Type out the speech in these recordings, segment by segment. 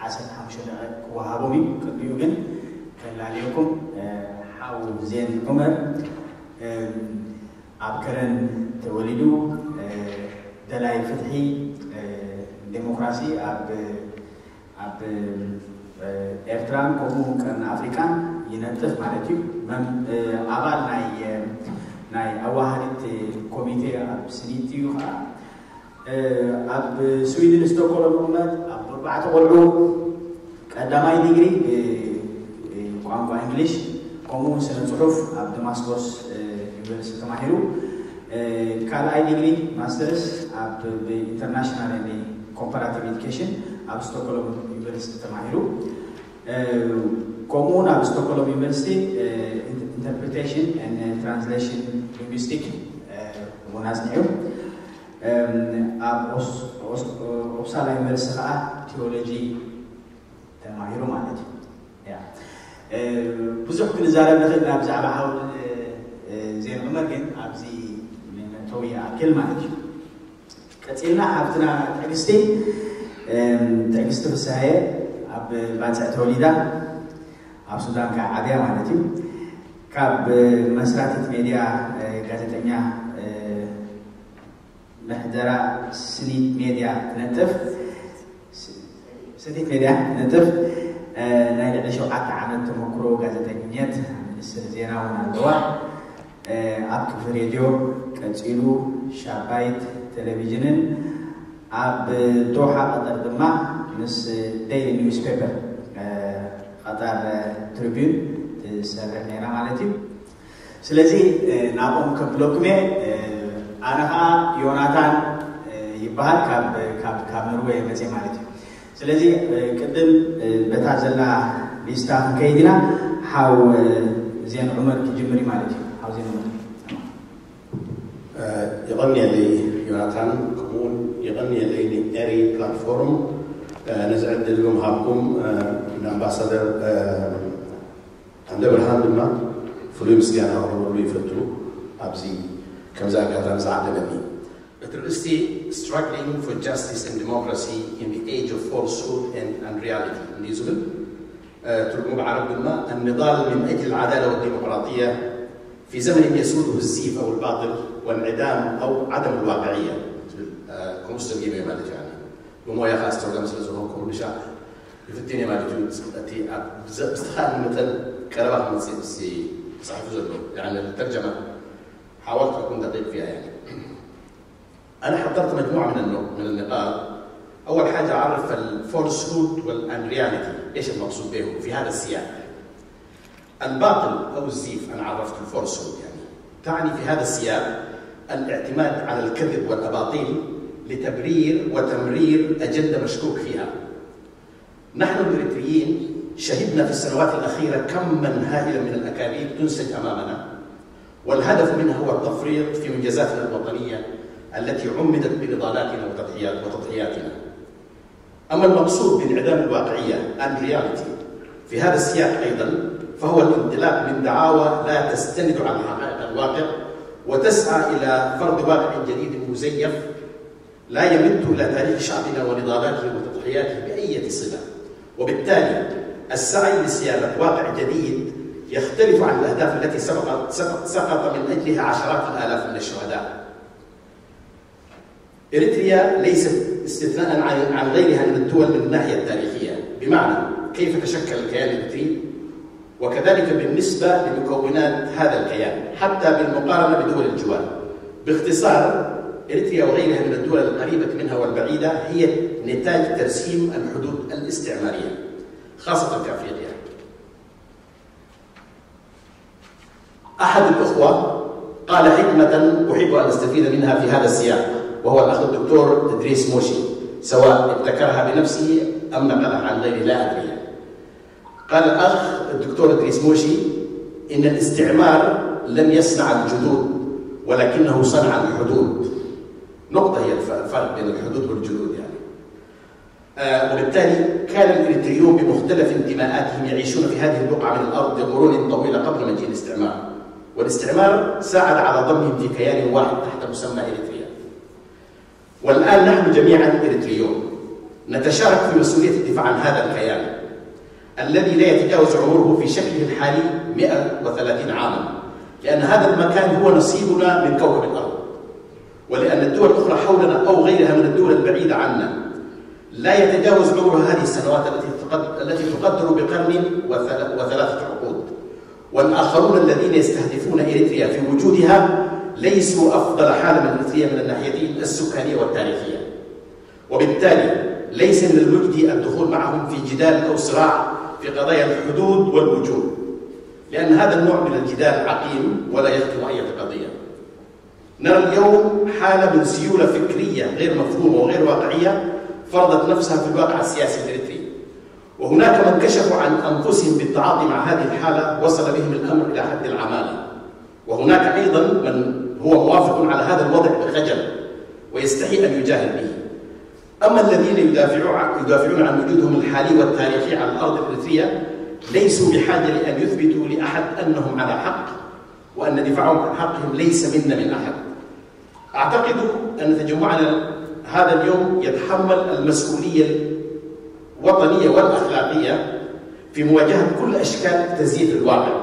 ዓሰርተ ሓሙሽተ ደቂቕ ክወሃቦም እዩ። ቅድሚኡ ግን ከላልየኩም፣ እ፣ ሓው ዜን ዑመር፣ እ፣ ኣብ ከረን ተወሊዱ፣ እ፣ ደላይ ፍትሒ፣ እ፣ ዴሞክራሲ ኣብ፣ ኣብ፣ እ፣ ኤርትራን ከምኡ እውን ቀርኒ ኣፍሪቃን ይነጥፍ ማለት እዩ። መም-፣ እ፣ ኣባል ናይ፣ እ፣ ናይ ኣዋሃዲት ኮሚቴ ኣብ ስኒት እዩ ኸዓ። እ፣ ኣብ ስዊድን ስቶክሆልም ዝቕመጥ፣ ኣብ ኣርባዕተ ቆልዑ ቀዳማይ ዲግሪ ብ-፣ ብ-፣ ቋንቋ እንግሊሽ፣ ከምኡ እውን ስነ ጽሑፍ ኣብ ደማስቆስ፣ እ፣ ዩኒቨርሲቲ ተማሂሩ። እ፣ ካልኣይ ዲግሪ ማስተርስ ኣብ፣ ብ-፣ ኢንተርናሽናል ኤንድ ኮምፓራቲቭ ኤዱኬሽን ኣብ ስቶክሆልም ዩኒቨርሲቲ ተማሂሩ። እ፣ ከምኡ እውን ኣብ ስቶክሆልም ዩኒቨርሲቲ፣ እ፣ ኢንተርፕሪቴሽን ኤንድ ትራንስሌሽን ሊንጉስቲክ፣ እ፣ እውን ኣጽኒዑ። እም፣ ኣብ ኦስ-፣ ኦስ-፣ ኦፕሳላ ዩኒቨርሲቲ ኸዓ ቴዎሎጂ ተማሂሩ ማለት እዩ። ያ። እ፣ ብዙሕ ክንዛረብ ንኽእል ኢና ብዛዕባ ሓው፣ እ፣ እ፣ ዜን ዑመር፣ ግን ኣብዚ ንመእተዊ ይኣክል ማለት እዩ። ቀጺልና ሓፍትና ትዕግስቲ፣ እም፣ ትዕግስቲ ፍስሃየ ኣብ ባጽዕ ተወሊዳ፣ ኣብ ሱዳን ከዓ ዓብያ ማለት እዩ። ካብ መስራቲት ሜድያ፣ እ፣ ጋዜጠኛ፣ እ፣ ምሕደራ ስኒት ሜድያ ትነጥፍ። ስ-፣ ስኒት ሜድያ ትነጥፍ። እ፣ ናይ ልዕሊ ሸውዓተ ዓመት ተመክሮ ጋዜጠኝነት፣ ሚኒስትር ዜና እውን ኣለዋ። እ፣ ኣብ ክፍሊ ሬድዮ፣ ቀጺሉ ሻባይት ቴሌቪዥንን ኣብ ዶሓ ቀጠር ድማ ምስ ዴይሊ ኒውስ ፔፐር፣ እ፣ ቀጠር ትሪቢዩን ትሰርሕ ነይራ ማለት እዩ። ስለዚ፣ እ፣ ናብኦም ከብለኩም እየ። እ፣ ኣነ ኸዓ ዮናታን፣ እ፣ ይበሃል፣ ካብ፣ ካብ፣ ካብ ኖርወይ እየ መፅየ ማለት እዩ። ስለዚ፣ እ፣ ቅድም፣ እ፣ በታ ዘላ ሊስታ ክንከይድ ኢና። ሓው፣ እ፣ ዜን ዑመር ክጅምር እዩ ማለት እዩ። ሓው ዜን ዑመር። እ፣ የቐንየለይ ዮናታን፣ ከምኡውን የቐንየለይ ንኤሪ ፕላትፎርም፣ እ፣ ነዚ ዕድል ብምሃብኩም፣ እ፣ ንኣምባሳደር፣ እ፣ ኣንደ ብርሃን ድማ ፍሉይ ምስጋና ከቕርበሉ ይፈቱ። ኣብዚ ከምዚ ኣጋጣሚ ዝዓደመኒ። እቲ ርእስቲ Struggling for Justice and Democracy in the Age of Falsehood and Unreality እንድዩ ዝብል። እ፣ ትርጉሙ ብዓረብ ድማ النضال من أجل العدالة والديمقراطية في زمن يسوده الزيف أو الباطل وانعدام أو عدم الواقعية ዝብል፣ እ፣ ከምኡ ዝተርጊመ ማለት እዩ። ብሞያ ከዓ ዝተርጎመ ስለ ዝኾንኩ፣ ኩሉ ሻዕ ይፍትን እየ ማለት እዩ። እቲ ኣብ ዘ-፣ ብዝተኻእለ መጠን ቀረባ ክመፅእ፣ እዚ ተፃሒፉ ዘሎ፣ يعني الترجمة حاولت أكون دقيق فيها يعني. أنا حضرت مجموعة من النو-، من النقاط. أول حاجة أعرف ال falsehood وال unreality، إيش المقصود به في هذا السياق؟ الباطل أو الزيف، أنا عرفت ال falsehood يعني، تعني في هذا السياق الاعتماد على الكذب والأباطيل لتبرير وتمرير أجندة مشكوك فيها. نحن الإريتريين شهدنا في السنوات الأخيرة كما هائلا من الأكاذيب تنسج أمامنا، والهدف منها هو التفريط في إنجازاتنا الوطنية التي عمدت بنضالاتنا وتضحيات-، وتضحياتنا. أما المقصود بانعدام الواقعية، unreality، في هذا السياق أيضا، فهو الانطلاق من دعاوى لا تستند على حقائق الواقع وتسعى إلى فرض واقع جديد مزيف لا يمت إلى تاريخ شعبنا ونضالاته وتضحياته بأية صلة. وبالتالي السعي لصياغة واقع جديد يختلف عن الأهداف التي سبق، سبق، سقط من أجلها عشرات الآلاف من الشهداء. إريتريا ليست استثناء عن، عن غيرها من الدول من الناحية التاريخية، بمعنى كيف تشكل الكيان الإريتري، وكذلك بالنسبة لمكونات هذا الكيان، حتى بالمقارنة بدول الجوار. باختصار، إريتريا وغيرها من الدول القريبة منها والبعيدة هي نتاج ترسيم الحدود الاستعمارية، خاصة في أفريقيا. أحد الأخوة قال حكمة أحب أن أستفيد منها في هذا السياق، وهو الأخ الدكتور إدريس موشي، سواء ابتكرها بنفسه أم نقلها عن غيره، لا أدري. قال الأخ الدكتور إدريس موشي إن الاستعمار لم يصنع الجدود، ولكنه صنع الحدود. نقطة هي الف-، الفرق بين الحدود والجدود يعني. آه، وبالتالي كان الإريتريون بمختلف انتماءاتهم يعيشون في هذه البقعة من الأرض لقرون طويلة قبل مجيء الاستعمار، والاستعمار ساعد على ضمهم في كيان واحد تحت مسمى إريتريا. والآن نحن جميعا إريتريون، نتشارك في مسؤولية الدفاع عن هذا الكيان الذي لا يتجاوز عمره في شكله الحالي مئة وثلاثين عاما، لأن هذا المكان هو نصيبنا من كوكب الأرض، ولأن الدول الأخرى حولنا أو غيرها من الدول البعيدة عنا لا يتجاوز عمر هذه السنوات التي تقد-، التي تقدر بقرن وثلا-، وثلاثة عقود، والآخرون الذين يستهدفون إريتريا في وجودها ليسوا أفضل حالة من إريتريا من الناحيتين السكانية والتاريخية، وبالتالي ليس من المجدي الدخول معهم في جدال أو صراع في قضايا الحدود والوجوه، لأن هذا النوع من الجدال عقيم ولا يخدم أي قضية. نرى اليوم حالة من سيولة فكرية غير مفهومة وغير واقعية فرضت نفسها في الواقع السياسي الإريتري، وهناك من كشفوا عن أنفسهم بالتعاطي مع هذه الحالة وصل بهم الأمر إلى حد العمالة، وهناك أيضا من هو موافق على هذا الوضع بخجل ويستحي أن يجاهر به. أما الذين يدافعوا عن، يدافعون عن وجودهم الحالي والتاريخي على الأرض الإريترية ليسوا بحاجة لأن يثبتوا لأحد أنهم على حق، وأن دفاعهم عن حقهم ليس منا من أحد. أعتقد أن تجمعنا هذا اليوم يتحمل المسؤولية الوطنية والأخلاقية في مواجهة كل أشكال تزييف الواقع،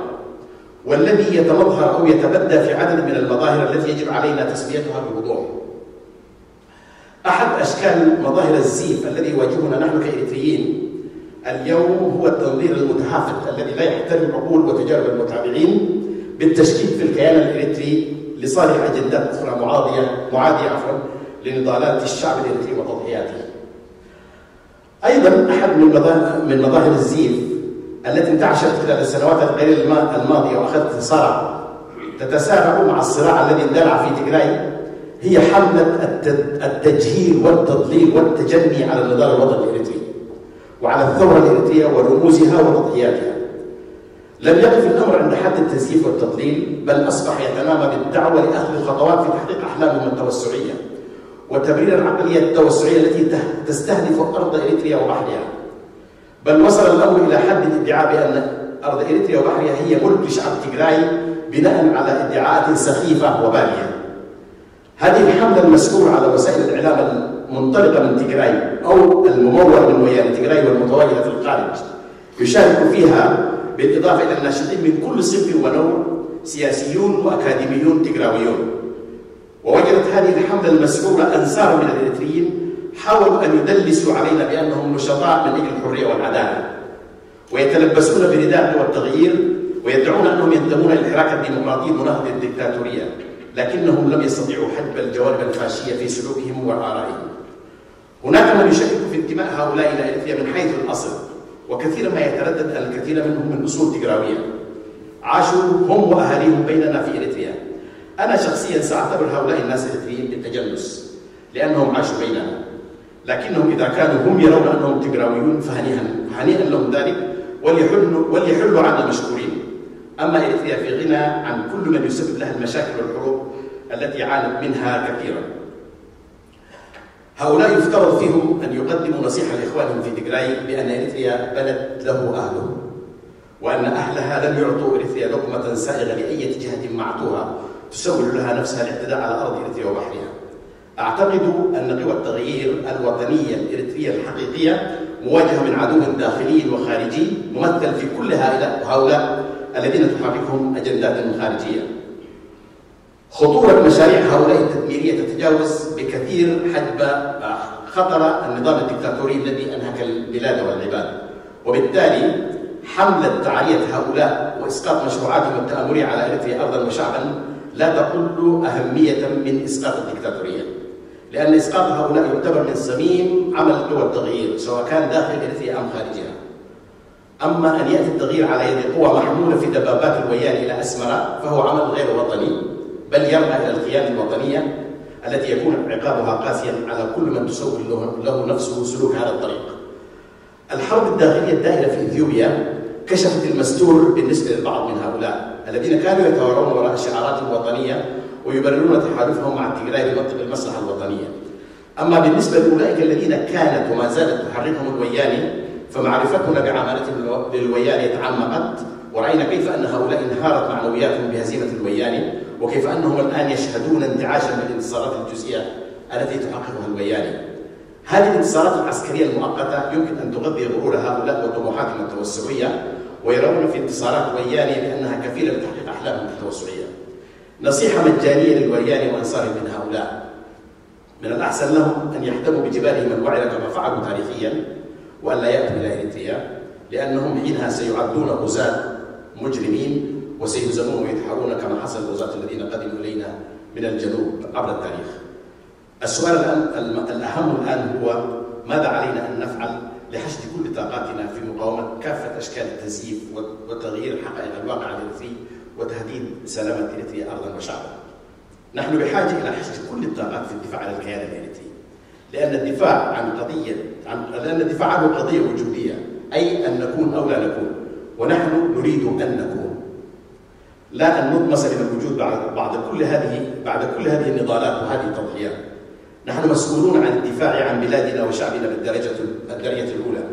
والذي يتمظهر أو يتبدى في عدد من المظاهر التي يجب علينا تسميتها بوضوح. أحد أشكال مظاهر الزيف الذي يواجهنا نحن كإريتريين اليوم هو التنظير المتهافت الذي لا يحترم عقول وتجارب المتابعين بالتشكيك في الكيان الإريتري لصالح أجندات أخرى معادية، معادية، عفوا، لنضالات الشعب الإريتري وتضحياته. أيضا أحد من مظاهر، من مظاهر الزيف التي انتعشت خلال السنوات القليلة الما-، الماضية وأخذت صارع، تتسارع مع الصراع الذي اندلع في تيغراي، هي حملة الت-، التجهيل والتضليل والتجني على النضال الوطني الإريتري وعلى الثورة الإريترية ورموزها وتضحياتها. لم يقف الأمر عند حد التزييف والتضليل، بل أصبح يتنامى بالدعوة لأخذ الخطوات في تحقيق أحلامهم التوسعية وتبرير العقلية التوسعية التي ته-، تستهدف أرض إريتريا وبحرها. بل وصل الأمر إلى حد الادعاء بأن أرض إريتريا وبحرها هي ملك لشعب تيغراي، بناء على ادعاءات سخيفة وبالية. هذه الحملة المسؤول على وسائل الإعلام المنطلقة من تيغراي أو الممول من ويان تيغراي والمتواجدة في الخارج يشارك فيها، بالإضافة إلى الناشطين من كل صنف ونوع، سياسيون وأكاديميون تيغراويون. ووجدت هذه الحملة المسعورة أنصارا من الإريتريين حاولوا أن يدلسوا علينا بأنهم نشطاء من أجل الحرية والعدالة، ويتلبسون برداء قوى التغيير، ويدعون أنهم ينتمون للحراك الديمقراطي المناهض للدكتاتورية، لكنهم لم يستطيعوا حجب الجوانب الفاشية في سلوكهم وآرائهم. هناك من يشكك في انتماء هؤلاء إلى إريتريا من حيث الأصل، وكثيرا ما يتردد أن الكثير منهم من أصول تيغراوية عاشوا هم وأهاليهم بيننا في إريتريا. أنا شخصيا سأعتبر هؤلاء الناس إريتريين بالتجنس لأنهم عاشوا بيننا، لكنهم إذا كانوا هم يرون أنهم تيغراويون فهنيئا، هنيئا لهم ذلك، وليحلوا، وليحلوا عنا مشكورين. أما إريتريا في غنى عن كل من يسبب لها المشاكل والحروب التي عانت منها كثيرا. هؤلاء يفترض فيهم أن يقدموا نصيحة لإخوانهم في تيغراي بأن إريتريا بلد له أهله، وأن أهلها لم يعطوا إريتريا لقمة سائغة لأي جهة معتوها تسول لها نفسها الاعتداء على أرض إريتريا وبحرها. أعتقد أن قوى التغيير الوطنية الإريترية الحقيقية مواجهة من عدو داخلي وخارجي ممثل في كل هؤلاء، هؤلاء الذين تحركهم أجندات خارجية. خطورة مشاريع هؤلاء التدميرية تتجاوز بكثير حجب، آه، خطر النظام الدكتاتوري الذي أنهك البلاد والعباد. وبالتالي حملة تعرية هؤلاء وإسقاط مشروعاتهم التآمرية على إريتريا أرضا وشعبا لا تقل أهمية من إسقاط الدكتاتورية، لأن إسقاط هؤلاء يعتبر من صميم عمل قوى التغيير سواء كان داخل إريتريا أم خارجها. أما أن يأتي التغيير على يد قوى محمولة في دبابات الويان إلى أسمرة فهو عمل غير وطني، بل يرمى إلى الخيانة الوطنية التي يكون عقابها قاسيا على كل من تسول له، له نفسه سلوك هذا الطريق. الحرب الداخلية الدائرة في إثيوبيا كشفت المستور بالنسبة للبعض من هؤلاء الذين كانوا يتوارون وراء شعارات وطنية ويبررون تحالفهم مع التيغراي بمنطق المصلحة الوطنية. أما بالنسبة لأولئك الذين كانت وما زالت تحركهم الوياني، فمعرفتنا بعمالتهم للوياني تعمقت، ورأينا كيف أن هؤلاء انهارت معنوياتهم بهزيمة الوياني، وكيف أنهم الآن يشهدون انتعاشا بالانتصارات الجزئية التي تحققها الوياني. هذه الانتصارات العسكرية المؤقتة يمكن أن تغذي غرور هؤلاء وطموحاتهم التوسعية، ويرون في انتصارات وياني بأنها كفيلة بتحقيق أحلامهم التوسعية. نصيحة مجانية للوياني وأنصاره من هؤلاء: من الأحسن لهم أن يحتموا بجبالهم الوعرة كما فعلوا تاريخيا، وأن لا يأتوا إلى إريتريا، لأنهم حينها سيعدون غزاة مجرمين وسيهزمون ويدحرون كما حصل الغزاة الذين قدموا إلينا من الجنوب عبر التاريخ. السؤال الآن الم- الأهم الآن هو: ماذا علينا أن نفعل لحشد كل طاقاتنا في مقاومة كافة أشكال التزييف وت- وتغيير حقائق الواقع الإريتري وتهديد سلامة إريتريا أرضا وشعبا؟ نحن بحاجة إلى حشد كل الطاقات في الدفاع عن الكيان الإريتري، لأن الدفاع عن قضية عن لأن الدفاع عنه قضية وجودية، أي أن نكون أو لا نكون، ونحن نريد أن نكون، لا أن نطمس من الوجود بعد بعد كل هذه بعد كل هذه النضالات وهذه التضحيات. نحن مسؤولون عن الدفاع عن بلادنا وشعبنا بالدرجة الدرجة الأولى،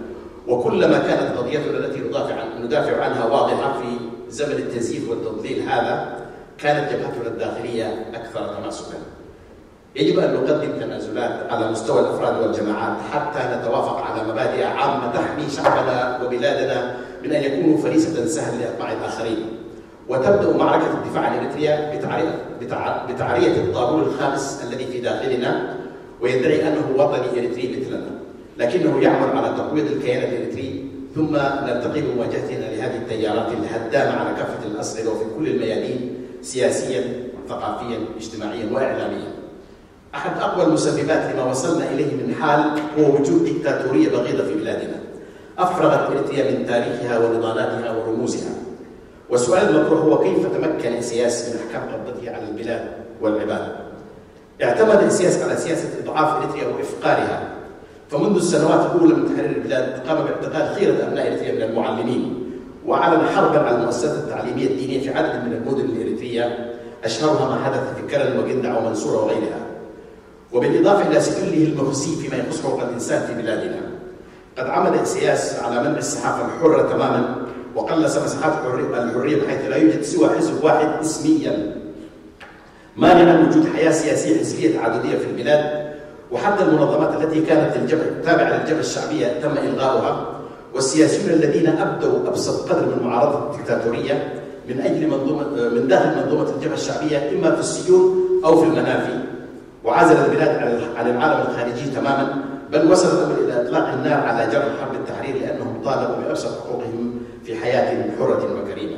وكلما كانت قضيتنا التي ندافع عن ندافع عنها واضحة في زمن التزييف والتضليل هذا، كانت جبهتنا الداخلية أكثر تماسكا. يجب أن نقدم تنازلات على مستوى الأفراد والجماعات حتى نتوافق على مبادئ عامة تحمي شعبنا وبلادنا من أن يكونوا فريسة سهل لأطماع الآخرين. وتبدأ معركة الدفاع عن إريتريا بتعرية, بتع- بتعرية الطابور الخامس الذي في داخلنا، ويدعي أنه وطني إريتري مثلنا، لكنه يعمل على تقويض الكيان الإريتري، ثم نلتقي بمواجهتنا لهذه التيارات الهدامة على كافة الأصعدة وفي كل الميادين، سياسيا، ثقافيا، اجتماعيا، وإعلاميا. أحد أقوى المسببات لما وصلنا إليه من حال هو وجود ديكتاتورية بغيضة في بلادنا، أفرغت إريتريا من تاريخها ونضالاتها ورموزها. والسؤال المطروح هو: كيف تمكن إسياس من أحكام قبضته على البلاد والعباد؟ اعتمد إسياس على سياسة إضعاف إريتريا وإفقارها، فمنذ السنوات الأولى من تحرير البلاد قام باعتقال خيرة أبناء إريتريا من المعلمين، وأعلن حربا على المؤسسات التعليمية الدينية في عدد من المدن الإريترية، أشهرها ما حدث في كرن وقندع ومنصورة وغيرها، وبالإضافة إلى سجله المخزي فيما يخص حقوق الإنسان في بلادنا. قد عمد إسياس على منع الصحافة الحرة تماما، وقلص مساحات الحرية الحرية بحيث لا يوجد سوى حزب واحد اسميا، مانعا وجود حياة سياسية حزبية تعددية في البلاد، وحتى المنظمات التي كانت الجبهة تابعة للجبهة الشعبية تم إلغاؤها، والسياسيون الذين أبدوا أبسط قدر من معارضة الدكتاتورية من أجل منظومة من داخل منظومة الجبهة الشعبية إما في السجون أو في المنافي، وعزل البلاد عن عن العالم الخارجي تماما، بل وصل الأمر إلى إطلاق النار على جرحى حرب التحرير لأنهم طالبوا بأبسط حقوقهم في حياة حرة وكريمة.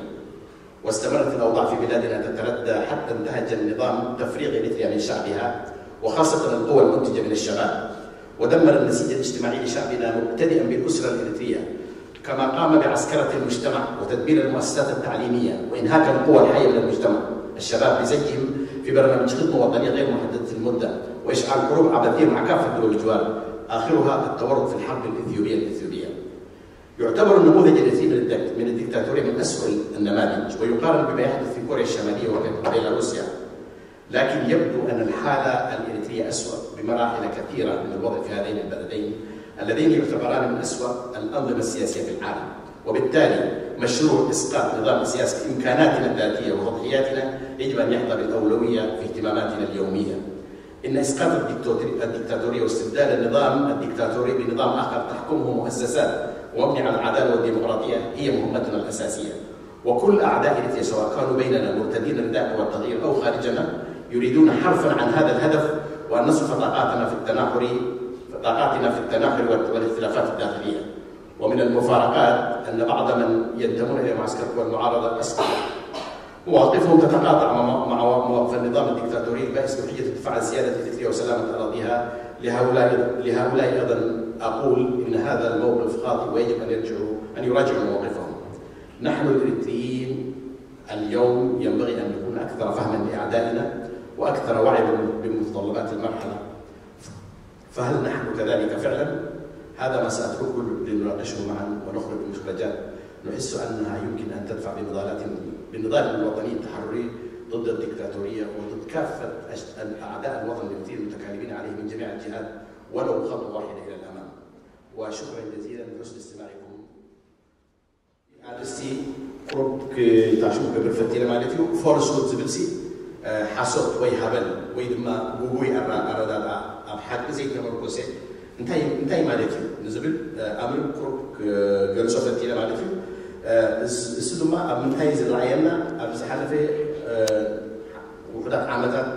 واستمرت الأوضاع في بلادنا تتردى حتى انتهج النظام تفريغ إريتريا من شعبها، وخاصة القوى المنتجة من الشباب، ودمر النسيج الاجتماعي لشعبنا مبتدئا بالأسرة الإريترية، كما قام بعسكرة المجتمع وتدمير المؤسسات التعليمية وإنهاك القوى الحية من المجتمع، الشباب بزجهم في برنامج خدمة وطنية غير محددة المدة، وإشعال حروب عبثية مع كافة دول الجوار، آخرها التورط في الحرب الإثيوبية الإثيوبية. يعتبر النموذج الإريتري من الدك- من الدكتاتورية من أسوأ النماذج، ويقارن بما يحدث في كوريا الشمالية وبيلاروسيا. لكن يبدو أن الحالة الإريترية أسوأ بمراحل كثيرة من الوضع في هذين البلدين اللذين يعتبران من أسوأ الأنظمة السياسية في العالم. وبالتالي مشروع إسقاط نظام السياسة بإمكاناتنا الذاتية وتضحياتنا يجب أن يحظى بالأولوية في اهتماماتنا اليومية. إن إسقاط الدكتاتوري- الدكتاتورية واستبدال النظام الدكتاتوري بنظام آخر تحكمه مؤسسات ومبني على العدالة والديمقراطية هي مهمتنا الأساسية. وكل أعداء إريتريا، سواء كانوا بيننا مرتدين رداءنا والتغيير أو خارجنا، يريدون حرفا عن هذا الهدف، وأن نصرف طاقاتنا في التناحر طاقاتنا في التناحر والاختلافات الداخلية. ومن المفارقات أن بعض من ينتمون إلى معسكر قوى المعارضة أسقط مواقفهم تتقاطع مع مع مواقف النظام الدكتاتوري البائس بحجة الدفاع عن سيادة إريتريا وسلامة أراضيها. لهؤلاء لهؤلاء أيضا أقول إن هذا الموقف خاطئ، ويجب أن يرجعوا أن يراجعوا مواقفهم. نحن الإريتريين اليوم ينبغي أن نكون أكثر فهما لأعدائنا وأكثر وعيا بمتطلبات المرحلة. فهل نحن كذلك فعلا؟ هذا ما سأتركه لنناقشه معا ونخرج بمخرجات نحس أنها يمكن أن تدفع بنضالات بنضال الوطني التحرري ضد الدكتاتورية وضد كافة أش- أعداء الوطن الذين متكالبين عليه من جميع الجهات ولو خطوة واحدة إلى الأمام. وشكرا جزيلا لحسن استماعكم. ኣርእስቲ ቁሩብ ክታሽሙ ክገብር ፈቲነ ማለት እዩ። ፎልስሁድ ዝብል ሲ ሓሶት ወይ ሃበል ወይ ድማ ጉጉይ ኣረዳድኣ ኣብ ሓቂ ዘይተመርኮሰ እንታይ እንታይ ማለት እዩ ንዝብል ኣምር ቁሩብ ክገልጾ ፈቲነ ማለት እዩ። እስ- እሱ ድማ ኣብ ምንታይ ዝረኣየና ኣብ ዝሓለፈ ውሑዳት ዓመታት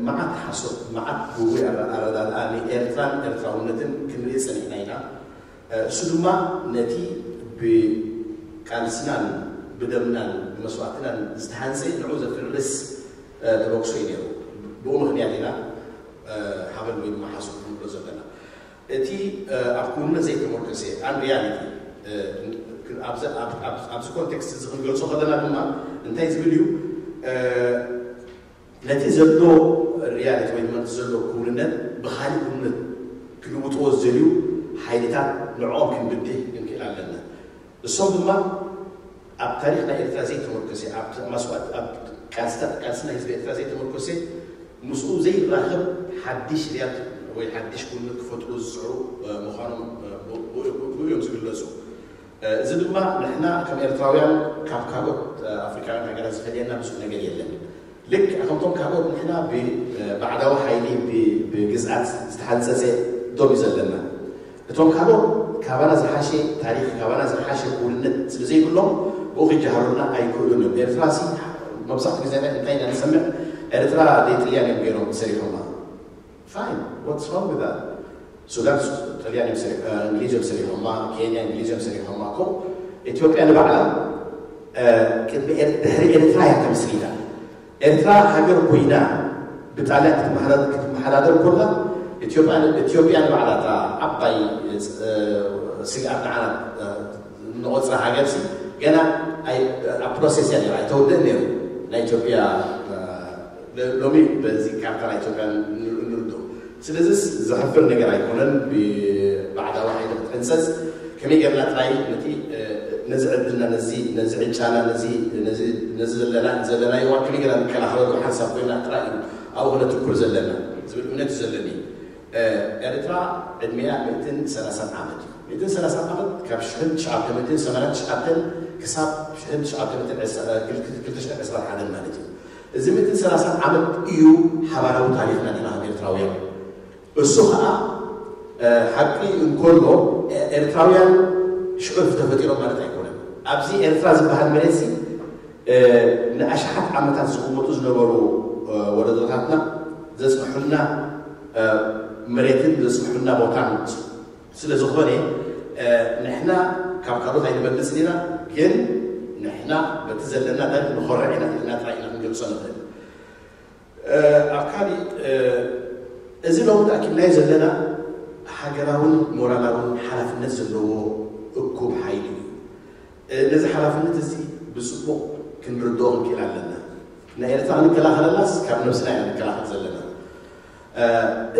መዓት ሓሶት መዓት ግጉይ ኣረዳድኣ ንኤርትራን ኤርትራውነትን ክንርኢ ጸኒሕና ኢና። እሱ ድማ ነቲ ብቃልስናን ብደምናን ብመስዋእትናን ዝተሃንፀ ንዑ ዘፍርስ ተበግሶ እዩ ነይሩ። ብኡ ምክንያት ኢና ሓበን ወይ ድማ ሓሶት ክንብሎ ዘለና። እቲ ኣብ ክውንነት ዘይተመርኮሰ ኣን ሪያሊቲ ኣብዚ ኮንቴክስት እዚ ክንገልጾ ከለና ድማ እንታይ ዝብል እዩ? ነቲ ዘሎ ሪያሊቲ ወይ ድማ ዘሎ ክውንነት ብካሊእ ክውንነት ክልውጥዎ ዝደልዩ ሓይልታት ንዕኦም ክንብድህ ክንክእል ኣለና። እሶም ድማ ኣብ ታሪኽ ናይ ኤርትራ ዘይተመርኮሰ ኣብ መስዋእት ኣብ ቃልስታት ቃልስና ህዝቢ ኤርትራ ዘይተመርኮሰ ምስኡ ዘይራኸብ ሓድሽ ሪያል ወይ ሓድሽ ክውንነት ክፈጥሩ ዝፅዕሩ ምዃኖም ብኡ እዮም ዝግለፁ። እዚ ድማ ንሕና ከም ኤርትራውያን ካብ ካልኦት ኣፍሪካውያን ሃገራት ዝፈልየና ብዙሕ ነገር የለን። ልክዕ ከምቶም ካልኦት ንሕና ብባዕዳዊ ሓይሊ ብግዝኣት ዝተሓንፀፀ ዶብ እዩ ዘለና። እቶም ካልኦት ካባና ዝሓሸ ታሪኽ ካባና ዝሓሸ ክውንነት ስለ ዘይብሎም ብኡ ክጀሃሩና ኣይክእሉን እዮም። ኤርትራ ሲ መብዛሕትኡ ግዜ እንታይ ኢና ንሰምዕ? ኤርትራ ደይ ጥልያን እዮም ገይሮም ሰሪሖማ። Fine, what's wrong with that? ሱዳን ጥልያን እዮም ሰሪሖማ፣ እንግሊዝ እዮም ሰሪሖማ፣ ኬንያ እንግሊዝ እዮም ሰሪሖማ እኮ። ኢትዮጵያ ንባዕላ ቅድሚ ድሕሪ ኤርትራ እያ ተመስሪታ። ኤርትራ ሃገር ኮይና ብጣልያን ክትመሓዳደር ከላ ኢትዮጵያ ንባዕላ እታ ዓባይ ስግኣት ንዓና ንቆፅራ ሃገር ሲ ገና ኣብ ፕሮሴስ እያ ነራ ኣይተወደእን ነይሩ ናይ ኢትዮጵያ ሎሚ በዚ ካርታ ናይ ኢትዮጵያ ንርድኦ። ስለዚስ ዘሕፍር ነገር ኣይኮነን። ብባዕዳዊ ሓይሊ ክትሕንሰስ ከመይ ጌርና ጥራይ ነቲ ነዚ ዕድልና ነዚ ነዚ ዕጫና ነዚ ነዚ ነዚ ዘለና ዘለናዮ እዋን ከመይ ጌርና ንከላኸለሉ ሓንሳብ ኮይና ጥራይ እዩ ኣብኡ ክነትኩር ዘለና ዝብል እምነት እዩ ዘለኒ። ኤርትራ ዕድሜኣ ሚእትን ሰላሳን ዓመት እዩ። ሚእትን ሰላሳን ዓመት ካብ ሽሕን ትሽዓተ ሚእትን ሰማንያን ትሽዓተን ክሳብ ሽሕን ትሽዓተ ሚእትን ክልተ ሽሕን ዕስራን ሓደን ማለት እዩ። እዚ ሚእትን ሰላሳን ዓመት እዩ ሓባራዊ ታሪኽና ንሕና ከም ኤርትራውያን። እሱ ኸዓ ሓቂ እንከሎ ኤርትራውያን ሽዑ ተፈጢሮም ማለት ኣይኮነን። ኣብዚ ኤርትራ ዝበሃል መሬት ሲ ንኣሽሓት ዓመታት ዝቕመጡ ዝነበሩ ወለዶታትና ዘፅንሑና መሬትን ዘፅንሑና ቦታን ስለ ዝኾነ ንሕና ካብ ካልኦት ኣይንበልፅን ኢና። ግን ንሕና በቲ ዘለና ታሪክ ንኾርዕ ኢና ኢልና ጥራይ ኢና ክንገልፆ ንኽእል። ኣብ ካሊእ እዚ ሎሚ ተኣኪብናዮ ዘለና ሃገራውን ሞራላውን ሓላፍነት ዘለዎ እኩብ ሓይሊ እዩ። ነዚ ሓላፍነት እዚ ብፅቡቕ ክንርድኦ ክንክእል ኣለና። ናይ ኤርትራ ክንከላኸለላስ ካብ ነብስና ኢና ንከላኸል ዘለና።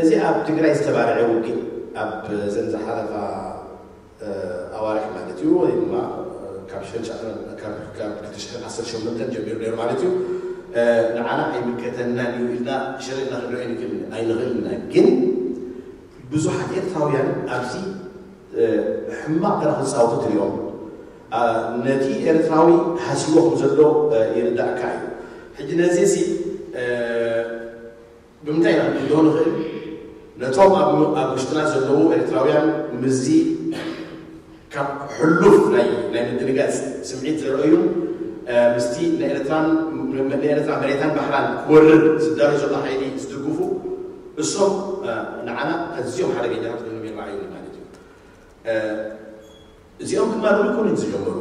እዚ ኣብ ትግራይ ዝተባርዐ ውግእ ኣብ ዘን ዝሓለፋ ኣዋርሕ ማለት እዩ ወይ ድማ ካብ ሽሕን ትሽዓተ ካብ ክልተ ሽሕን ዓሰርተ ሸሞንተን ጀሚሩ ነይሩ ማለት እዩ። ንዓና ኣይምልከተናን እዩ ኢልና ሸሪጥና ክንሪኦ ኣይንኽእልን ኣይንኽእልን ኢና። ግን ብዙሓት ኤርትራውያን ኣብዚ ሕማቕ ተራ ክፃወቱ ትሪኦም። ነቲ ኤርትራዊ ሃሲዎ ከም ዘሎ ይርዳእካ እዩ። ሕጂ ነዚ ሲ ብምንታይ ኢና ክንግድሆ ንኽእል? ነቶም ኣብ ኣብ ውሽጥና ዘለዉ ኤርትራውያን ምስዚ ካብ ሕሉፍ ናይ ናይ ምድንጋጽ ስምዒት ዘርእዩን ምስቲ ንኤርትራን ንኤርትራ መሬታን ባሕራን ክወርር ዝዳሎ ዘሎ ሓይሊ ዝድግፉ እሶም ንዓና ኣዝዮም ሓደገኛታት ኮይኖም ይረኣዩኒ ማለት እዩ። እዚኦም ድማ ሎሚ ኣይኮኑን ዝጀመሩ።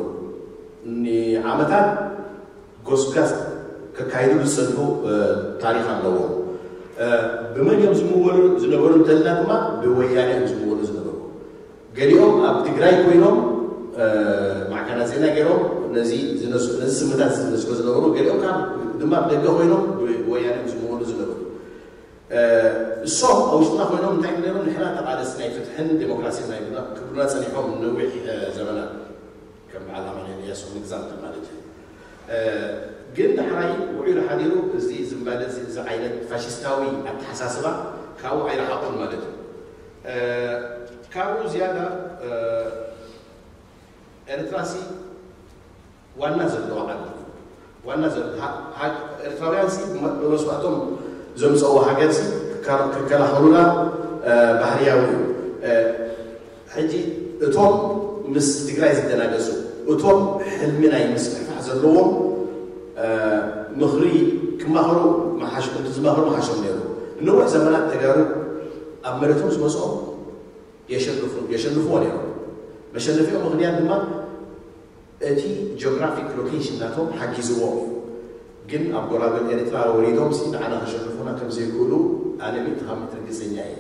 ንዓመታት ጎስጋስ ከካይዱ ዝጸንሑ ታሪኽ ኣለዎም። ብመን እዮም ዝምወሉ ዝነበሩ እንተልና ድማ ብወያነ እዮም ዝምወሉ ዝነበሩ። ገሊኦም ኣብ ትግራይ ኮይኖም ማዕከናት ዜና ገይሮም ነዚ ነዚ ስምታት ዝነስሑ ዝነበሩ፣ ገሊኦም ከዓ ድማ ብደገ ኮይኖም ብወያነ እዮም ዝምወሉ ዝነበሩ። እሶም ኣብ ውሽጥና ኮይኖም እንታይ ነይሮም ንሕና ተቓለስቲ ናይ ፍትሕን ዴሞክራሲን ናይ ክብሉና ጸኒሖም ነዊሕ ዘመናት ከም በዓል ኣማኑኤል ኢያሱ ንግዛም ማለት እዩ። ግን ዳሕራይ ውዒሉ ሓዲሩ እዚ ዝምባለ እዚ ዓይነት ፋሽስታዊ ኣተሓሳስባ ካብኡ ኣይረሓቑን ማለት እዩ። ካብኡ ዝያዳ ኤርትራሲ ዋና ዘለዎ ዓዲ ዋና ኤርትራውያን ሲ ብመስዋእቶም ዘምፀዎ ሃገር ሲ ክከላኸሉና ባህርያዊ እዩ። ሕጂ እቶም ምስ ትግራይ ዝደናገጹ፣ እቶም ሕልሚ ናይ ምስፍሕፋሕ ዘለዎም፣ ምኽሪ ክማኸሩ መሓሽ-፣ ዝማኸሩ መሓሾም ነይሩ። ንነዊሕ ዘመናት ተጋሩ ኣብ መሬቶም ዝመፅኦም የሸንፉ-፣ የሸንፍዎ ነይሮም። መሸነፊኦም ምኽንያት ድማ እቲ ጂኦግራፊክ ሎኬሽን ናቶም ሓጊዝዎም እዩ። ግን ኣብ ጎራብን ኤርትራ ወሪዶም ሲ ንዓና ከሸንፉና ከም ዘይክእሉ ኣነ ሚእቲ ካብ ሚእቲ ርግጸኛ እየ።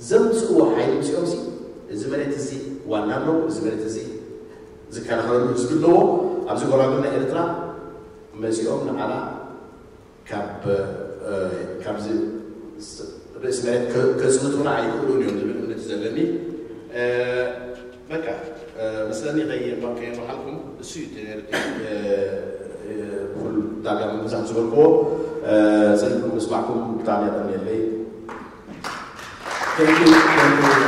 ዘምጽእዎ ሓይሊ ምስኦም ሲ፣ እዚ መሬት እዚ ዋና ኣለዎ፣ እዚ መሬት እዚ ዝከላኸለሉ ህዝቢ ኣለዎ፣ ኣብዚ ጎራብን ናይ ኤርትራ መጺኦም ንዓና ካብ፣ እ፣ ካብዚ ስ-፣ ርእሲ መሬት ከ-፣ ከጽንቱና ኣይክእሉን እዮም ዝብል እምነት እዩ ዘለኒ። እ፣ በቃ፣ እ፣ መስለኒ ከየ-፣ ከየምርሓልኩም እሱ እዩ እቲ ነይሩ እቲ፣ እ፣ እ፣ ኩሉ ዳጋ ምብዛሕ ዝበልክዎ፣ እ፣ ጸኒሕኩም ምስማዕኩም ብጣዕሚ የቐንየለይ። Thank you, thank you።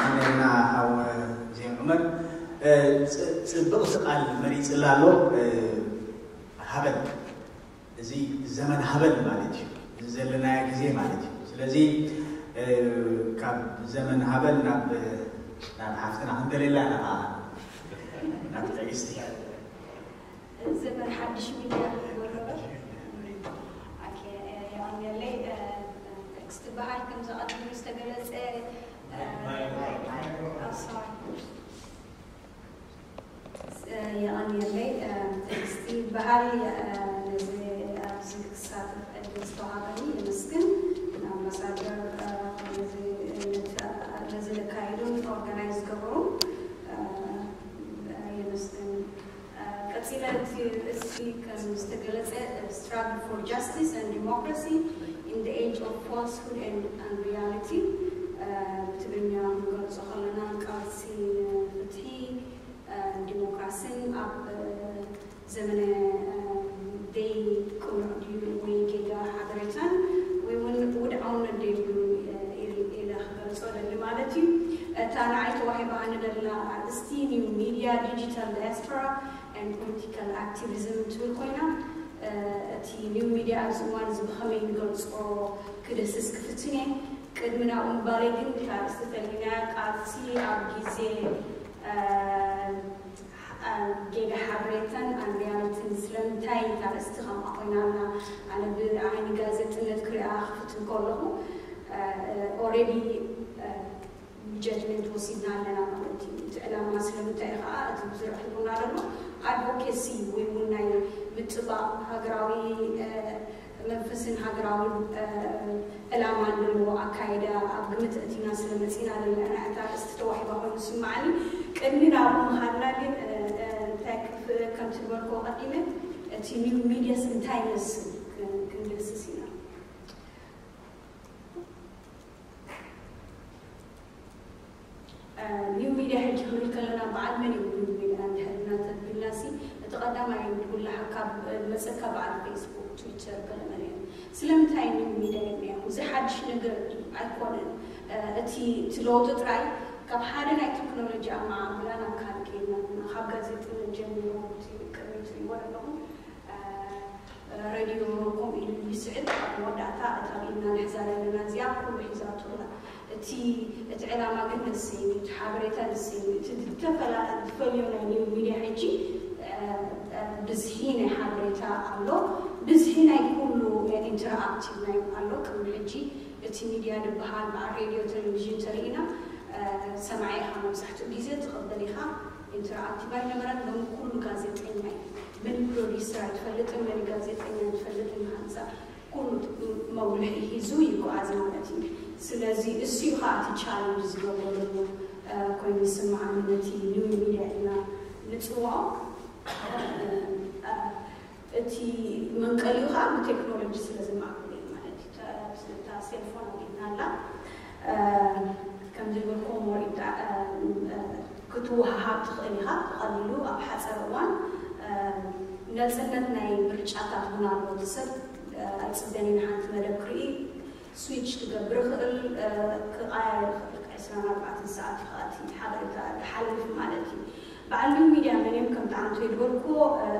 ኣሜና ሓው ዜን ዑመር። እ፣ ጽ-፣ ጽብቕቲ ቃል መሪጽላ ኣሎ። እ፣ ሃበን። እዚ ዘመን ሃበን ማለት እዩ። እዚ ዘለናዮ ግዜ ማለት እዩ። ስለዚ፣ እ፣ ካብ ዘመን ሃበን ናብ፣ ናብ ሓፍትና ክንደልየላ ኢና ከዓ፣ ናብ ትዕግስቲ። ዘመን ሓድሽ ሚድያ ክገብር። ኦኬ፣ እ፣ የቐንየለይ። እ፣ ትዕግስቲ በሃል ከም ዘቐድሙ ዝተገለጸ፣ እ፣ ኦ፣ ሶሪ። የቐንየለይ። ትዕግስቲ በሃል፣ ነዚ ኣብዚ ክሳተፍ ዕድል ዝተዋሃበኒ የመስግን። ንኣምባሳደር፣ ነዚ፣ ነዚ ለካይዱን ኦርጋናይዝ ዝገብሩ የመስግን። ቀጺለ እቲ ርእሲ ከም ዝተገለጸ፣ Struggle for Justice and Democracy in the Age of Falsehood and Unreality፣ ብትግርኛ ክንገልጾ ከለና ቃልሲ ንፍትሒ ዲሞክራስን ኣብ ዘመነ ደይ ቅኑዕ ድዩ ወይ ጌጋ ሓበሬታን ወይ እውን ውድዓውነት ደይብሉ ኢለ ክገልጾ ደሊ ማለት እዩ። እታ ንዓይ ተዋሂባኒ ደላ ኣርእስቲ ኒው ሚድያ ዲጂታል ዳያስፖራ ኤንድ ፖለቲካል ኣክቲቪዝም ትብል ኮይና፣ እቲ ኒው ሚድያ ኣብዚ እዋን እዚ ብኸመይ ንገልጾ ክደስስ ክፍትን እየ። ቅድሚ ናብኡ ምባለይ ግን እታ ኣርእስቲ ተልዩና ቃልሲ ኣብ ግዜ ጌጋ ሓበሬታን ኣንሪያልትን ስለምንታይ እታ ኣርእስቲ ከምኣ ኮይና ኣላ? ኣነ ብዓይኒ ጋዜጠነት ክሪኣ ክፍትን ከለኹ ኦሬዲ ጀጅመንት ወሲድና ኣለና ማለት እዩ። እቲ ዕላማ ስለምንታይ እዩ ከዓ እቲ ብዙሕ ትብሉና ዘሎ ኣድቮኬሲ ወይ እውን ናይ ምጥባቕ ሃገራዊ መንፈስን ሃገራዊ ዕላማን ዘለዎ ኣካይዳ ኣብ ግምት እቲና ስለመፂና ዘለና ኢና እታ ኣርእስቲ ተዋሂባ ኮይኑ ዝስምዓኒ። ቅድሚ ናብኡ ምኻድና ግን እንታይ ከምቲ ዝበልክዎ ቀዲመ እቲ ኒው ሚድያስ እንታይ ይመስል ክንድህስስ ኢና። ኒው ሚድያ ሕጂ ክንብል ከለና በዓል መን እዩ ኒው ሚድያ እንድሕር ኢልና ተቢልና ሲ እቲ ቀዳማይ ዝውላዕ ካብ መፀካ በዓል ፌስቡክ፣ ትዊተር ገለ መለ እዩ። ስለምንታይ ኒው ሚድያ ኢልናዮ? እዚ ሓድሽ ነገር እዩ ኣይኮነን። እቲ እቲ ለውጢ ጥራይ ካብ ሓደ ናይ ቴክኖሎጂ ኣመዓብላ ናብ ካልእ ከይድና ኣለና። ካብ ጋዜጠነት ጀሚሩ እቲ ቅድሚ ትሪእዎ ዘለኹም ረድዮ ከምኡ ኢሉ ይስዕብ። ኣብ መወዳእታ እታ ኣብ ኢድና ንሕዛ ዘለና እዚኣ ኩሉ ሒዛቶ ኣላ። እቲ እቲ ዕላማ ግን ንሰይ እዩ፣ እቲ ሓበሬታ ንሰይ እዩ። እቲ ዝተፈላ-፣ ዝፈልዮ ናይ ኒው ሚድያ ሕጂ ብዝሒ ናይ ሓበሬታ ኣሎ፣ ብዝሒ ናይ ኩሉ ኢንተራክቲቭ ናይ ኣሎ። ቅድሚ ሕጂ እቲ ሚድያ ዝበሃል በዓል ሬድዮ፣ ቴሌቪዥን ተሪኢና ሰማዒ ኢኻ መብዛሕትኡ ግዜ ትቕበል ኢኻ። ኢንተራክቲቭ ኣይነበረን። ሎሚ ኩሉ ጋዜጠኛ እዩ። መን ፕሮዲሰር ኣይትፈልጥን፣ መን ጋዜጠኛ ኣይትፈልጥን። ሃንፃ ኩሉ መጉልሒ ሒዙ ይጓዓዝ ማለት እዩ። ስለዚ እሱ እዩ ከዓ እቲ ቻለንጅ ዝገብሮ ዘሎ ኮይኑ ይስምዓኒ ነቲ ኒው ሚድያ ኢልና ንፅውዖ። እቲ መንቀሊኡ ከዓ ብቴክኖሎጂ ስለ ዝማዕበለ እዩ ማለት እዩ። እታ ሴልፎን ኣብ ኢድና ኣላ። ከም ዝበልኩዎ ሞር ክትወሃሃብ ትኽእል ኢኻ ብቐሊሉ ኣብ ሓፀር እዋን። ነፅነት ናይ ምርጫታት እውን ኣሎ። እቲ ሰብ ኣይፅበን እዩ ንሓንቲ መደብ ክርኢ፣ ስዊች ክገብር ይኽእል፣ ክቐያየር ይኽእል። ዕስራን ኣርባዕተን ሰዓት እዩ ከዓ እቲ ሓበሬታ ዝሓልፍ ማለት እዩ። በዓል ኒው ሚድያ መን እዮም? ከምቲ ኣንቶይ ዝበልክዎ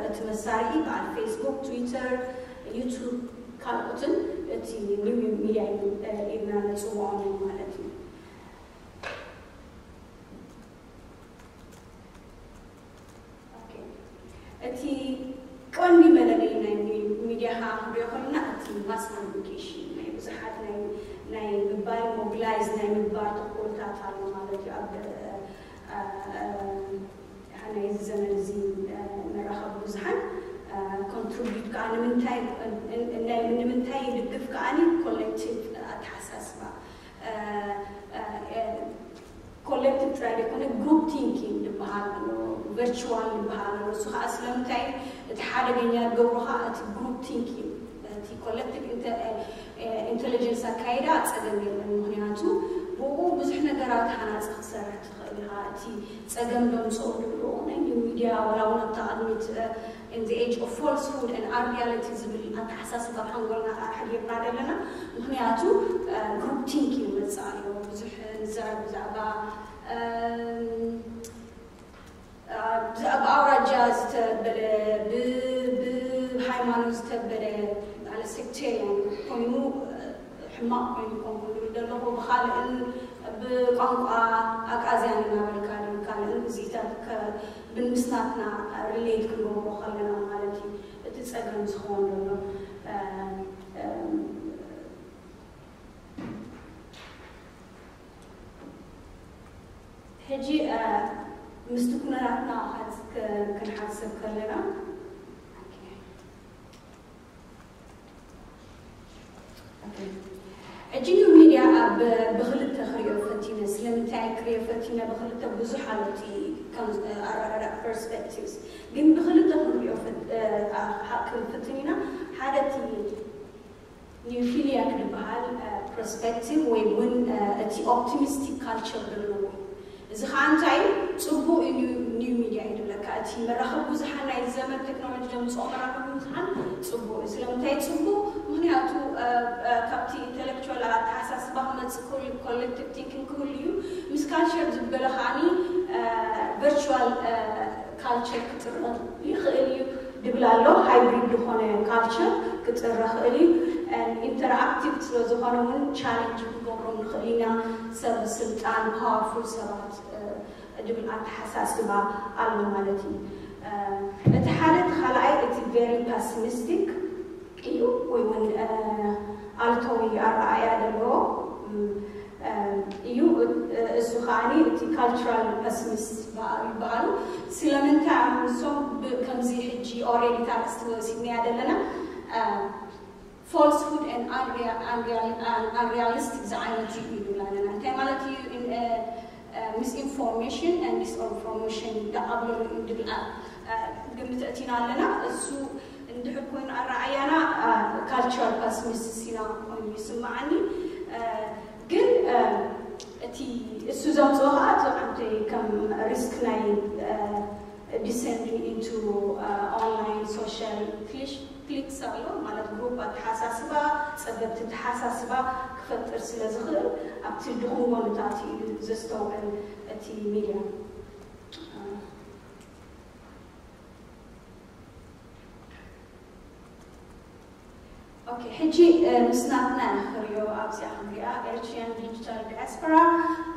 እቲ መሳርሒ በዓል ፌስቡክ፣ ትዊተር፣ ዩቱብ ካልኦትን እቲ new media ኢልና ነፅውዖም ማለት እዩ። እቲ ቀንዲ መለለይ ናይ ሚዲያ ከዓ ክንሪኦ ከለና እቲ mass communication ናይ ብዙሓት ናይ ናይ ምባል mobilize ናይ ምግባር ተኮርታት ኣሎ ማለት እዩ ኣብ ናይ እዚ ዘመን እዚ መራኸቢ ብዙሓን contribute ከዓ ንምንታይ ንምንታይ ይድግፍ ከዓ collective ኣተሓሳስባ collective ጥራይ ዘይኮነ group thinking ዝበሃል ኣሎ፣ virtual ዝበሃል ኣሎ። እሱ ከዓ ስለምንታይ እቲ ሓደገኛ ዝገብሮ ከዓ እቲ group thinking እቲ collective intelligence ኣካይዳ ፀገም የለን። ምክንያቱ ብኡ ብዙሕ ነገራት ሃናፂ ክትሰርሕ ትኽእል ኢኻ። እቲ ፀገም ደምፅኦ ድሎ ናይ ሚዲያ ዋላ እውን ኣብታ ቅድሚት in the age of falsehood and unreality ዝብል ኣተሓሳስባ ሓንጎልና ሓዲርና ዘለና። ምክንያቱ group thinking ይመፅእ ኣሎ። ብዙሕ ንዛረብ ብዛዕባ ብኣውራጃ ዝተበለ ብሃይማኖት ዝተበለ sectarian ኮይኑ ሕማቕ ኮይኑ ኮንኩ ዝብል ዘለኹ ብካልእን ብቋንቋ ኣቃዝያን እናበልካ ካልእን እዚታት ብምስናትና relate ክንገብሮ ከለና ማለት እዩ እቲ ፀገም ዝኸውን ዘሎ። ሕጂ ምስቲ ኩነታትና ክንሓስብ ከለና ሕጂ new media ኣብ ብክልተ ክሪኦ ፈቲነ። ስለምንታይ ክሪኦ ፈቲነ ብክልተ ብዙሕ ኣለቲ ኣረዳዳ perspectives ግን ብክልተ ክንሪኦ ክንፍትን ኢና። ሓደ እቲ new media ክድበሃል perspective ወይ እውን እቲ optimistic culture ዘለዎ እዚ ከዓ እንታይ ፅቡቅ እዩ። New media ይድለካ እቲ መራኸቢ ብዙሓን ናይ ዘመን ቴክኖሎጂ ዘምፅኦ መራኸቢ ብዙሓን ፅቡቅ እዩ። ስለምንታይ ፅቡቅ? ምክንያቱ ካብቲ intellectual ኣተሓሳስባ ክመፅእ ክህሉ collective thinking ክህሉ እዩ። ምስ culture ዝበለ ከዓኒ virtual culture ክጥረር ይኽእል እዩ ድብል ኣሎ። Hybrid ዝኾነ culture ክጥረ ክእል እዩ። Interactive ስለዝኾነ እውን challenge ክንገብሮም ንኽእል ኢና። ሰብ ስልጣን powerful ሰባት ድብል ኣተሓሳስባ ኣሎ ማለት እዩ። እቲ ሓደ እቲ ካልኣይ እቲ very pessimistic እዩ ወይ እውን ኣሉታዊ ኣረኣእያ ዘለዎ እዩ። እሱ ከዓ እቲ cultural pessimist ይበሃሉ። ስለምንታይ ኣብ ንሶም ከምዚ ሕጂ already ታርስቲ ወሲድናያ ዘለና falsehood and unrealistic ዝዓይነት እዩ ይብላ ኣለና። እንታይ ማለት እዩ? Misinformation and disinformation ደኣብለሉ እዩ ድብል ግምት እቲና ኣለና። እሱ እንድሕር ኮይኑ ኣረኣያና cultural pessimist ኢና ኮይኑ ይስምዓኒ። ግን እቲ እሱ ዘምፅኦ ከዓ እቲ ዓንተ ከም risk ናይ descending into online social cliques ኣሎ ማለት group ኣተሓሳስባ ፀበብቲ ኣተሓሳስባ ክፈጥር ስለ ዝኽእል ኣብቲ ድኹም ጎንታት እዩ ዘስተውዕል እቲ ሚድያ። ኦኬ ሕጂ ምስ ናትና ክንሪኦ ኣብዚኣ ክንሪኣ Eritrean digital diaspora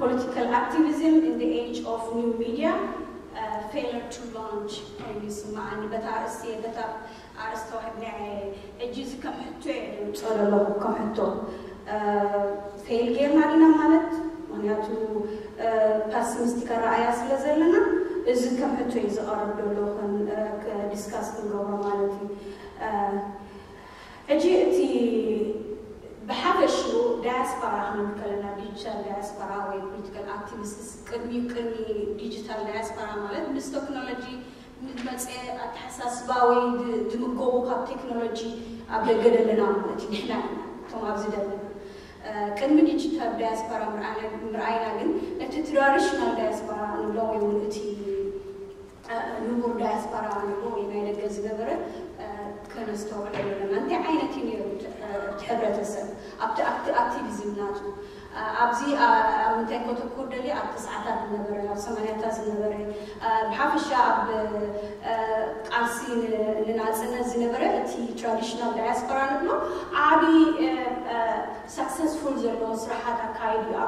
political activism in the age of new media failure to launch ኮይኑ ይስምዓኒ። በታ ኣርእስቲ በታ ኣርእስቲ ተዋሂብና ሕጂ እዚ ከም ሕቶ እየ ደምፅኦ ዘለኹ ከም ሕቶ fail ጌርና ዲና ማለት ምክንያቱ pessimistic ኣረኣእያ ስለ ዘለና እዚ ከም ሕቶ እዩ ዝቐርብ ዘሎ discuss ክንገብሮ ማለት እዩ። ሕጂ እቲ ብሓፈሽኡ diaspora ክንብል ከለና digital diaspora ወይ political activists ቅድሚ ቅድሚ digital diaspora ማለት ምስ ቴክኖሎጂ ዝመፀ ኣተሓሳስባ ወይ ዝምገቡ ካብ ቴክኖሎጂ ኣብ ደገ ዘለና ማለት እዩ። ንሕና ኢና እቶም ኣብዚ ዘለና ቅድሚ digital diaspora ምርኣይና ግን እቲ traditional diaspora ንብሎ ወይ እውን እቲ ንቡር diaspora ንብሎ ወይ ናይ ደገ ዝገበረ ከነስተውዕሎ ኣለና። እንታይ ዓይነት እዩ ነይሩ እቲ ሕብረተሰብ ኣብቲ ኣብቲ activism ናቱ ኣብዚ ኣብ ምንታይ ከተኩር ደልየ ኣብ ተስዓታት ዝነበረ ኣብ ሰማንያታት ዝነበረ ሓፈሻ ኣብ ቃልሲ ንናፅነት ዝነበረ እቲ ትራዲሽናል ዳያስፖራ ንብሎ ዓብዪ ሰክሰስፉል ዘለዎ ስራሓት ኣካይዱ እዩ።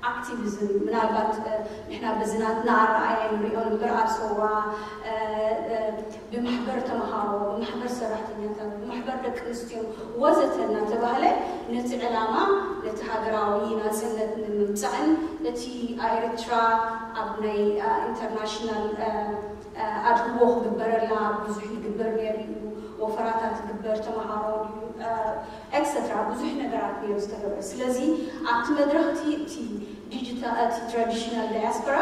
ኣክቲቪዝም ምናልባት ንሕና በዚ ናትና ኣረኣእያ ንሪኦ እምበር ኣብ ሰዋ ብማሕበር ተምሃሮ፣ ብማሕበር ሰራሕተኛታት፣ ብማሕበር ደቂ ኣንስትዮ ወዘተ እናተባህለ ነቲ ዕላማ ነቲ ሃገራዊ ናፅነት ንምምፃእን እቲ ኤርትራ ኣብ ናይ ኢንተርናሽናል ኣድህቦ ክግበረላ ብዙሕ ይግበር ነይሩ እዩ። ወፈራታት ይግበር፣ ተምሃሮ ድዩ ኤክሰትራ ብዙሕ ነገራት ነይሩ ዝተገብረ። ስለዚ ኣብቲ መድረኽ እቲ እቲ ዲጂታል እቲ ትራዲሽናል ዳያስፖራ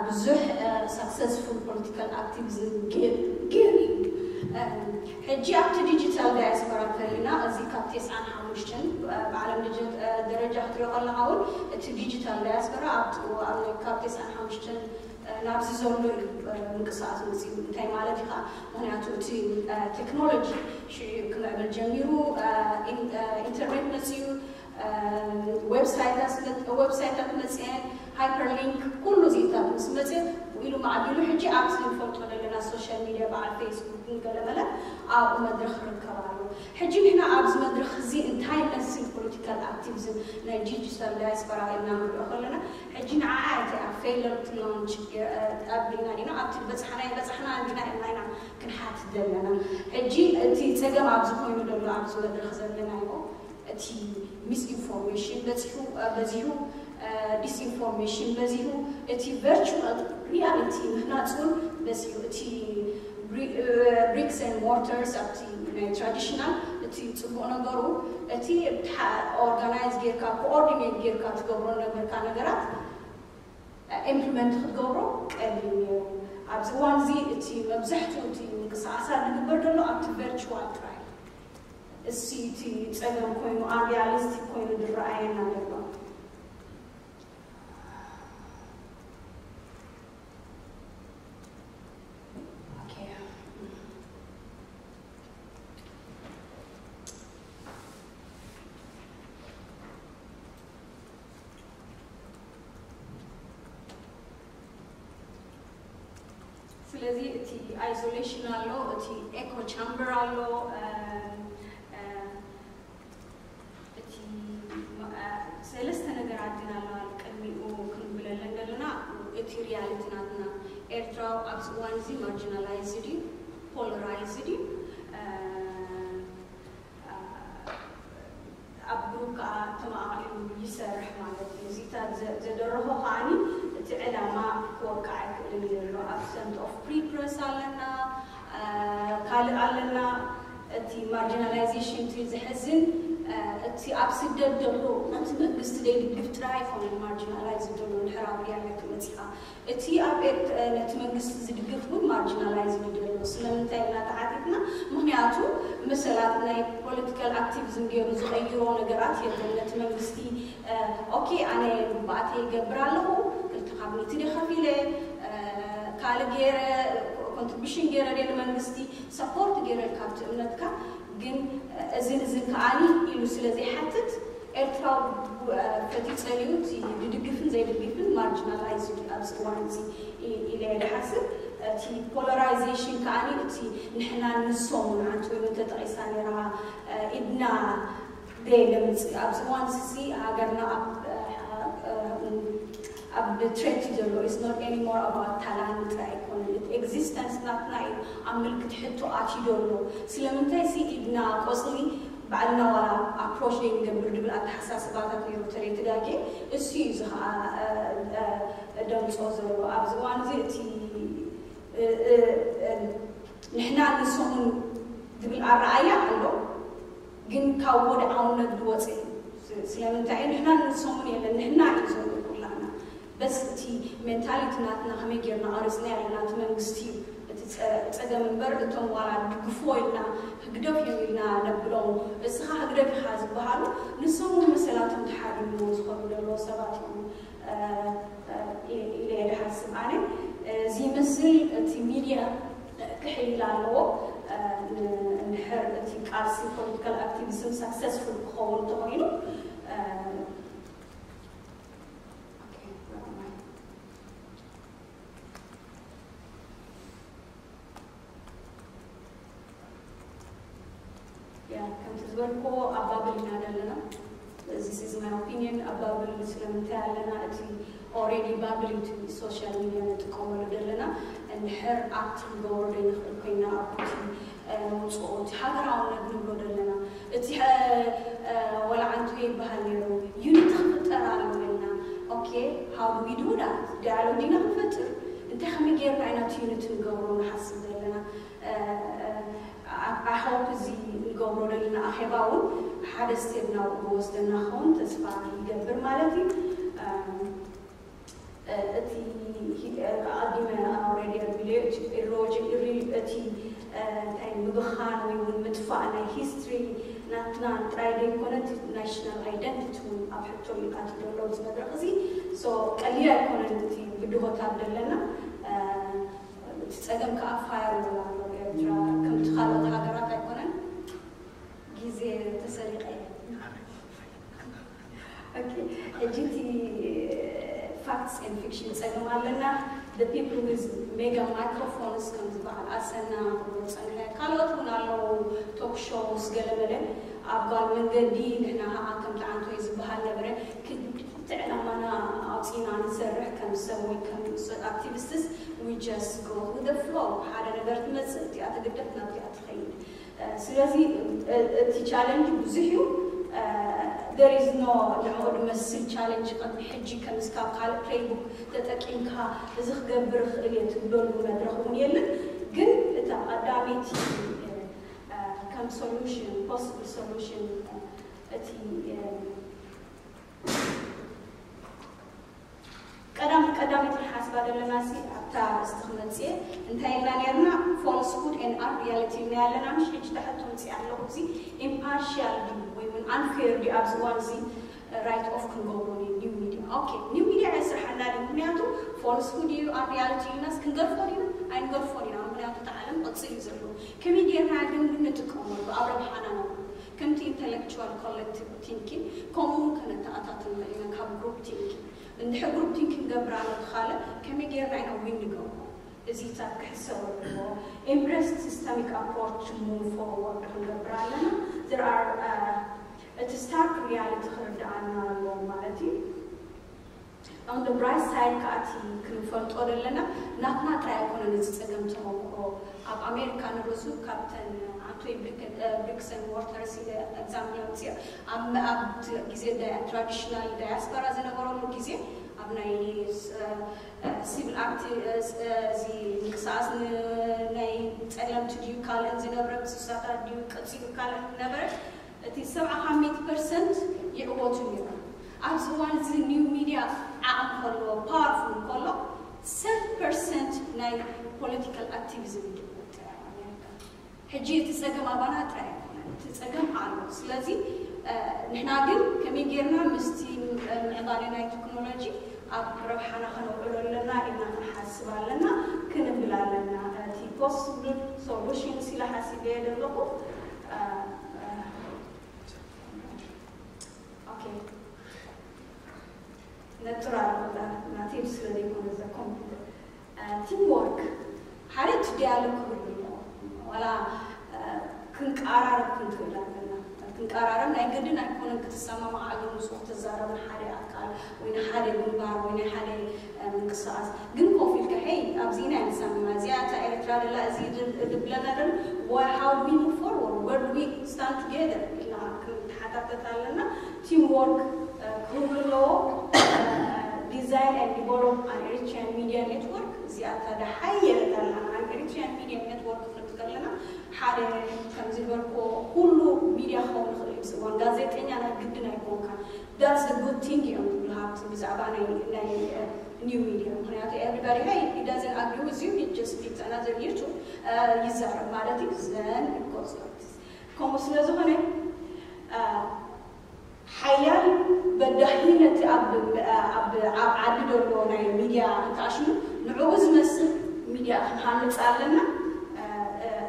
ብዙሕ ሰክሰስፉል ፖለቲካል ኣክቲቪዝም ገይሩ እዩ። ሕጂ ኣብቲ ዲጂታል ዳያስፖራ እንተሪእና እዚ ካብ ተስዓን ሓሙሽተን ብዓለም ደረጃ ክትሪኦ ከለካ እውን እቲ ዲጂታል ዳያስፖራ ካብ ተስዓን ሓሙሽተን ናብዚ ዘሎ እዩ ምንቅስቃስ መፅኡ። እንታይ ማለት እዩ ከዓ? ምክንያቱ እቲ ቴክኖሎጂ ሽዑ ክምዕብል ጀሚሩ፣ ኢንተርኔት መፅኡ፣ ዌብሳይታት መፅአን፣ ሃይፐርሊንክ፣ ኩሉ ዚታት ምስ መፅአ ኢሉ ማዕቢሉ ሕጂ ኣብዚ ንፈልጦ ዘለና ሶሻል ሚዲያ በዓል ፌስቡክ ገለመለ ኣብኡ መድረክ ርከብ ኣሎ። ሕጂ ንሕና ኣብዚ መድረክ እዚ እንታይ ይመስል ፖለቲካል ኣክቲቪዝም ናይ ዲጂታል ዳያስፖራ ኢልና ንሪኦ ከለና ሕጂ ንዓኣ እቲ ኣብ ፌለር ቱ ላውንች ኣቢልና ዲና ኣብቲ በፅሓና ይበፅሓና እንዲና ኢልና ኢና ክንሓትት ዘለና። ሕጂ እቲ ፀገም ኣብዚ ኮይኑ ዘሎ ኣብዚ መድረክ ዘለናዮ እቲ ሚስኢንፎርሜሽን በዚሑ በዚሁ ዲስኢንፎርሜሽን በዚሁ እቲ ቨርቹዋል ሪያሊቲ ምህናፅ እውን በዚሁ እቲ ብሪክስ ን ሞርተርስ ኣብቲ ናይ ትራዲሽናል እቲ ፅቡቅ ነገሩ እቲ ኦርጋናይዝ ጌርካ ኮኦርዲኔት ጌርካ ትገብሮ ነበርካ ነገራት ኢምፕሊመንት ክትገብሮ ቀሊል ነይሩ። ኣብዚ እዋን እዚ እቲ መብዛሕትኡ እቲ ምንቅስቃሳት ዝግበር ዘሎ ኣብቲ ቨርቹዋል ጥራይ። እሲ እቲ ፀገም ኮይኑ ኣንሪያሊስቲክ ኮይኑ ዝረኣየና ዘሎ። ስለዚ እቲ ኣይዞሌሽን ኣሎ፣ እቲ ኤኮ ቻምበር ኣሎ። እቲ ሰለስተ ነገራት ግን ኣለዋ ቅድሚኡ ክንብለለን ዘለና። እቲ ሪያሊቲ ናትና ኤርትራዊ ኣብዚ እዋን እዚ ማርጂናላይዝድ እዩ፣ ፖላራይዝድ እዩ። ኣብ ግሩፕ ከዓ ተመቃቂሉ ይሰርሕ ማለት እዩ። እዚታት ዘደረኾ ከዓኒ እቲ ዕላማ ክወቅዕ ኣይክእልን ዘሎ። ኣብሰንት ኦፍ ፕሪፕረስ ኣለና፣ ካልእ ኣለና። እቲ ማርጂናላይዜሽን እቲ ዘሕዝን እቲ ኣብ ስደት ዘሎ ነቲ መንግስቲ ዘይድግፍ ጥራይ ኣይኮነን ማርጂናላይዝ ዘሎ ንሕራብ ሪያሊቲ መፂኻ እቲ ኣብ ነቲ መንግስቲ ዝድግፍ እውን ማርጂናላይዝ ይደሎ። ስለምንታይ ኢልና ተሓቲትና? ምክንያቱ መሰላት ናይ ፖለቲካል ኣክቲቪዝም ገይሩ ዝቐይሮ ነገራት የለን። ነቲ መንግስቲ ኦኬ ኣነ ግባኣተይ ይገብር ኣለኹ፣ ክልተ ካብ ሚእቲ ደ ከፊለ ካልእ ገይረ ኮንትሪቢሽን ገይረ ደ ንመንግስቲ ሰፖርት ገይረ ካብቲ እምነትካ ግን እዝን እዝን ከዓኒ ኢሉ ስለ ዘይሓትት ኤርትራዊ ፈትዩ ጸልዩ እቲ ዝድግፍን ዘይድግፍን ማርጂናላይዝ እዩ ኣብዚ እዋን እዚ ኢለ እየ ዝሓስብ። እቲ ፖላራይዜሽን ከዓኒ እቲ ንሕና ንሶምን ሓንቲ እውን ተጠቒሳ ነይራ ኢድና ደይ ለምጽእ ኣብዚ እዋን እዚ ሃገርና ኣብ ኣብ ትሬት እዩ ዘሎ is not anymore about ታላንት ጥራይ ኣይኮነን እቲ ኤግዚስተንስ ናትና እዩ ኣብ ምልክት ሕቶ ኣትዩ ዘሎ። ስለምንታይ ሲ ኢድና ቆጽሊ ባዕልና ዋላ ኣፕሮች ዘይንገብር ዝብል ኣተሓሳስባታት ነይሩ ተለይ ትጋጌ እሱ እዩ እዚ ከዓ ደምፆ ዘሎ ኣብዚ እዋን እዚ እቲ ንሕና ንሶምን ዝብል ኣረኣያ ኣሎ ግን ካብ ወድዓውነት ዝወፀ እዩ። ስለምንታይ ንሕና ንሶምን የለን ንሕና እዩ ዘሎ ኩላና በስ እቲ ሜንታሊቲ ናትና ከመይ ጌርና ቀሪፅና ያለና እቲ መንግስቲ እዩ እቲ ፀገም እምበር እቶም ዋላ ድግፍዎ ኢልና ህግደፍ እዮም ኢልና ነብሎም እስኻ ህግደፍ ኢኻ ዝበሃሉ ንሶም እውን መሰላቶም ተሓሪምዎ ዝኾኑ ዘለዎ ሰባት እዮም ኢለ እየ ዝሓስብ ኣነ። እዚ ይመስል እቲ ሚድያ ክሕይል ኣለዎ እንድሕር እቲ ቃልሲ ፖለቲካል ኣክቲቪዝም ሳክሰስፉል ክኸውን እንተኾይኑ። ከምቲ ዝበልክዎ ኣብ ባብል ኢና ዘለና። እዚ is my opinion። ኣብ ባብል ስለምንታይ ኣለና? እቲ already ባብል እዩ፣ እቲ social media ንጥቀመሉ ዘለና። እንድሕር ኣክት ክንገብሮ ዘይንኽእል ኮይና ኣብቲ ነውፅኦ፣ እቲ ሃገራውነት ንብሎ ዘለና፣ እቲ ወላ ዓንቶ ይበሃል ነይሩ፣ ዩኒቲ ክፍጠር ኣለዎ ኢልና። Okay, how do we do that? ዳያሎግ ኢና ክንፈጥር። እንታይ ከመይ ጌርና ኢና እቲ ዩኒቲ ንገብሮ ንሓስብ ዘለና? ኣይ ሆፕ እዚ ንገብሮ ዘለና ኣኼባ እውን ሓደ ስቴፕ ናብኡ ክወስደና ክኸውን ተስፋ ይገብር ማለት እዩ። እቲ ኣቐዲመ ኣውረድ የብልዮ፣ እቲ ኢሮጅን እቲ እንታይ ምብኻን ወይ እውን ምጥፋእ ናይ ሂስትሪ ናትና ጥራይ ዘይኮነ እቲ ናሽናል ኣይደንቲቲ እውን ኣብ ሕቶ ይኣትዩ ዘሎ እዚ መድረኽ እዚ። ሶ ቀሊል ኣይኮነን እቲ ብድሆታት ዘለና። እቲ ጸገም ከኣ ፋየር ይብል ኣሎ። ኤርትራ ከምቲ ካልኦት ሃገራት ኣይኮነን፣ ግዜ ተሰሪቐ እየ። Okay, ሕጂ እቲ ፋክትስ ኤንድ ፊክሽን ጸገም ኣለና። The people with mega microphones ከም ዝበዓል ኣሰና ክብሎ ጸንሐ። ካልኦት እውን ኣለዉ፣ ቶክ ሾውስ ገለመለ ኣብ ጓል መንገዲ ንሕና ከዓ ከምቲ ዓንቶይ ዝበሃል ነበረ። ክልተ ዕላማና ኣውፂና ንሰርሕ ከም ሰብ ወይ ከም ኣክቲቪስትስ we just go with the flow። ሓደ ነገር ትመፅእ፣ እቲኣ ትግደፍ፣ ናብዚኣ ትኸይድ። ስለዚ እቲ ቻለንጅ ብዙሕ እዩ። There is no ንዕኡ ዝመስል ቻለንጅ ቅድሚ ሕጂ ከም እስካብ ካልእ ፕሌይቡክ ተጠቂምካ እዚ ክገብር ይኽእል እየ ትብለሉ መድረኽ እውን የለን። ግን እታ ቀዳመይቲ ከም ሶሉሽን፣ ፖስብል ሶሉሽን እቲ ቀዳም ቀዳመይቲ ሓስባ ዘለና ሲ ኣብታ ኣርእስቲ ክመጽእ እየ። እንታይ ኢልና ነርና? Falsehood and unreality ኢልና ኣለና። ምሽ ሕጂ ተሕቶ ምጽእ ኣለኹ። እዚ ኢምፓርሻል ድዩ ወይ እውን ኣንፌር ድዩ ኣብዚ እዋን እዚ ራይት ኦፍ ክንገብሮ ኒው ሚድያ? ኦኬ፣ ኒው ሚድያ የስርሓና ድዩ? ምክንያቱ ፎልስሁድ እዩ፣ ኣንሪያሊቲ ኢልናስ ክንገርፎ ድዩ? ኣይንገርፎን ኢና። ምክንያቱ እቲ ዓለም ቅጽል እዩ ዘሎ። ከመይ ጌርና ግን ንጥቀመሉ ኣብ ረብሓና ነው? ከምቲ ኢንተሌክቹዋል ኮሌክቲቭ ቲንኪንግ ከምኡ ከነተኣታትን ኢና ካብ ግሩፕ ቲንኪንግ። እንድሕር ግሩፕ ቲንኪንግ ገብር ኣሎ ተኻለ ከመይ ጌርና ኢና ዊን ንገብሮ? እዚታት ክሕሰብ ኣለዎ። Embrace systemic approach to move forward ክንገብር ኣለና። There are እቲ ስታርክ ሪያሊቲ ክርድኣና ኣለዎ ማለት እዩ። On the bright side ከኣቲ ክንፈልጦ ዘለና ናትና ጥራይ ኣይኮነን እዚ ጸገም ተመክሮ። ኣብ ኣሜሪካ ንርእሱ ካብተን ኣንቶይ ብሪክሰን ዎርተርስ ኢለ ኤግዛምፕል ኣምፅኦ ኣብ ግዜ ትራዲሽናል ዳያስፖራ ዝነበረሉ ግዜ ኣብ ናይ ሲቪል ኣክት እዚ ምንቅስቃስ ናይ ጸለምቲ ድዩ ካልእን ዝነብረ ምስሳታት ድዩ ቀፂሉ ካልእን ነበረ እቲ ሰብዓ ካብ ሚእቲ ፐርሰንት ይዕወቱ ነይሮም። ኣብዚ እዋን እዚ ኒው ሚድያ ዓቕሚ ከለዎ ፓወርፉል ከሎ ሰብ ፐርሰንት ናይ ፖለቲካል ኣክቲቪዝም ይድወጥ ኣብ ኣሜሪካ። ሕጂ እቲ ጸገም ኣባና ጥራይ ኣይኮነን፣ እቲ ጸገም ኣሎ። ስለዚ ንሕና ግን ከመይ ጌርና ምስቲ ምዕባለ ናይ ቴክኖሎጂ ኣብ ረብሓና ከነውዕሎ ኣለና ኢልና ክንሓስብ ኣለና፣ ክንብል ኣለና። እቲ ፖስብል ሶሉሽንስ ኢለ ሓሲበ እየ ዘለኹ። ኦኬ፣ ነጥር ኣለኹ። ናተይ ስለ ዘይኮነ ዘ ኮምፒውተር ቲም ወርክ ሓደ እቲ ዲያሎግ ክህሉ ኣለዎ። ዋላ ክንቀራረብ ክንክእል ኣለና። ክንቀራረብ ናይ ግድን ኣይኮነን ክትሰማማዕ ኣለዎ ምስኡ ክትዛረብ ንሓደ ኣካል ወይ ንሓደ ግንባር ወይ ናይ ሓደ ምንቅስቃስ ግን ኮፍ ኢልካ ሄይ ኣብዚ ኢና ንሰማማዕ እዚኣ እታ ኤርትራ ደላ እዚ ድብለና ደሎ how do we move forward, where do we stand together ኢልና ክንተሓታተት ኣለና። ቲም ወርክ ክህሉ ኣለዎ። Design and develop an Eritrean media network እዚኣ እታ ደሓየለት ኣላ። An Eritrean media network ክንብል ከለና ሓደ ከምዚ ዝበልክዎ ኩሉ ሚድያ ክኸውን ይኽእል እዩ። ዝዋን ጋዜጠኛ ናይ ግድን ኣይኮንካ። That's the good thing እዮም ዝብሉ ሃብቲ ብዛዕባ ናይ ናይ new media። ምክንያቱ everybody hey he doesn't agree with you, he just picks another YouTube ይዛረብ ማለት እዩ። ዘን ይቆጽ ከምኡ ስለ ዝኾነ ሓያል በዳሂ ነቲ ኣብ ዓዲ ዘሎ ናይ ሚድያ እንተኣሽሙ ንዕኡ ዝመስል ሚድያ ክንሃንፅ ኣለና።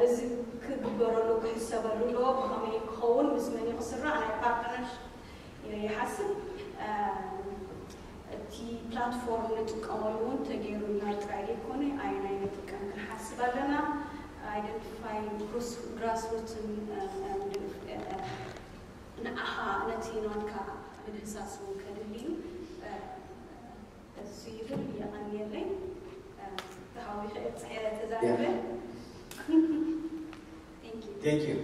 እዚ ክግበረሉ ክሕሰበሉ ኣለዎ። ብኸመይ ክኸውን ምስ መን ክስራዕ ናይ ፓርትነር ይሓስብ። እቲ ፕላትፎርም ንጥቀመሉ እውን ተገይሩ ኢና ጥራይ ዘይኮነ ኣየናይ ንጥቀም ክንሓስብ ኣለና። identify grassroots ንዓኻ ነቲ ናትካ ምድህሳስ እውን ከድሊ እዩ። እሱ ይብል። የቐንየለይ። ተሃዊኸ እየ ተዛሪበ። Thank you. Thank you።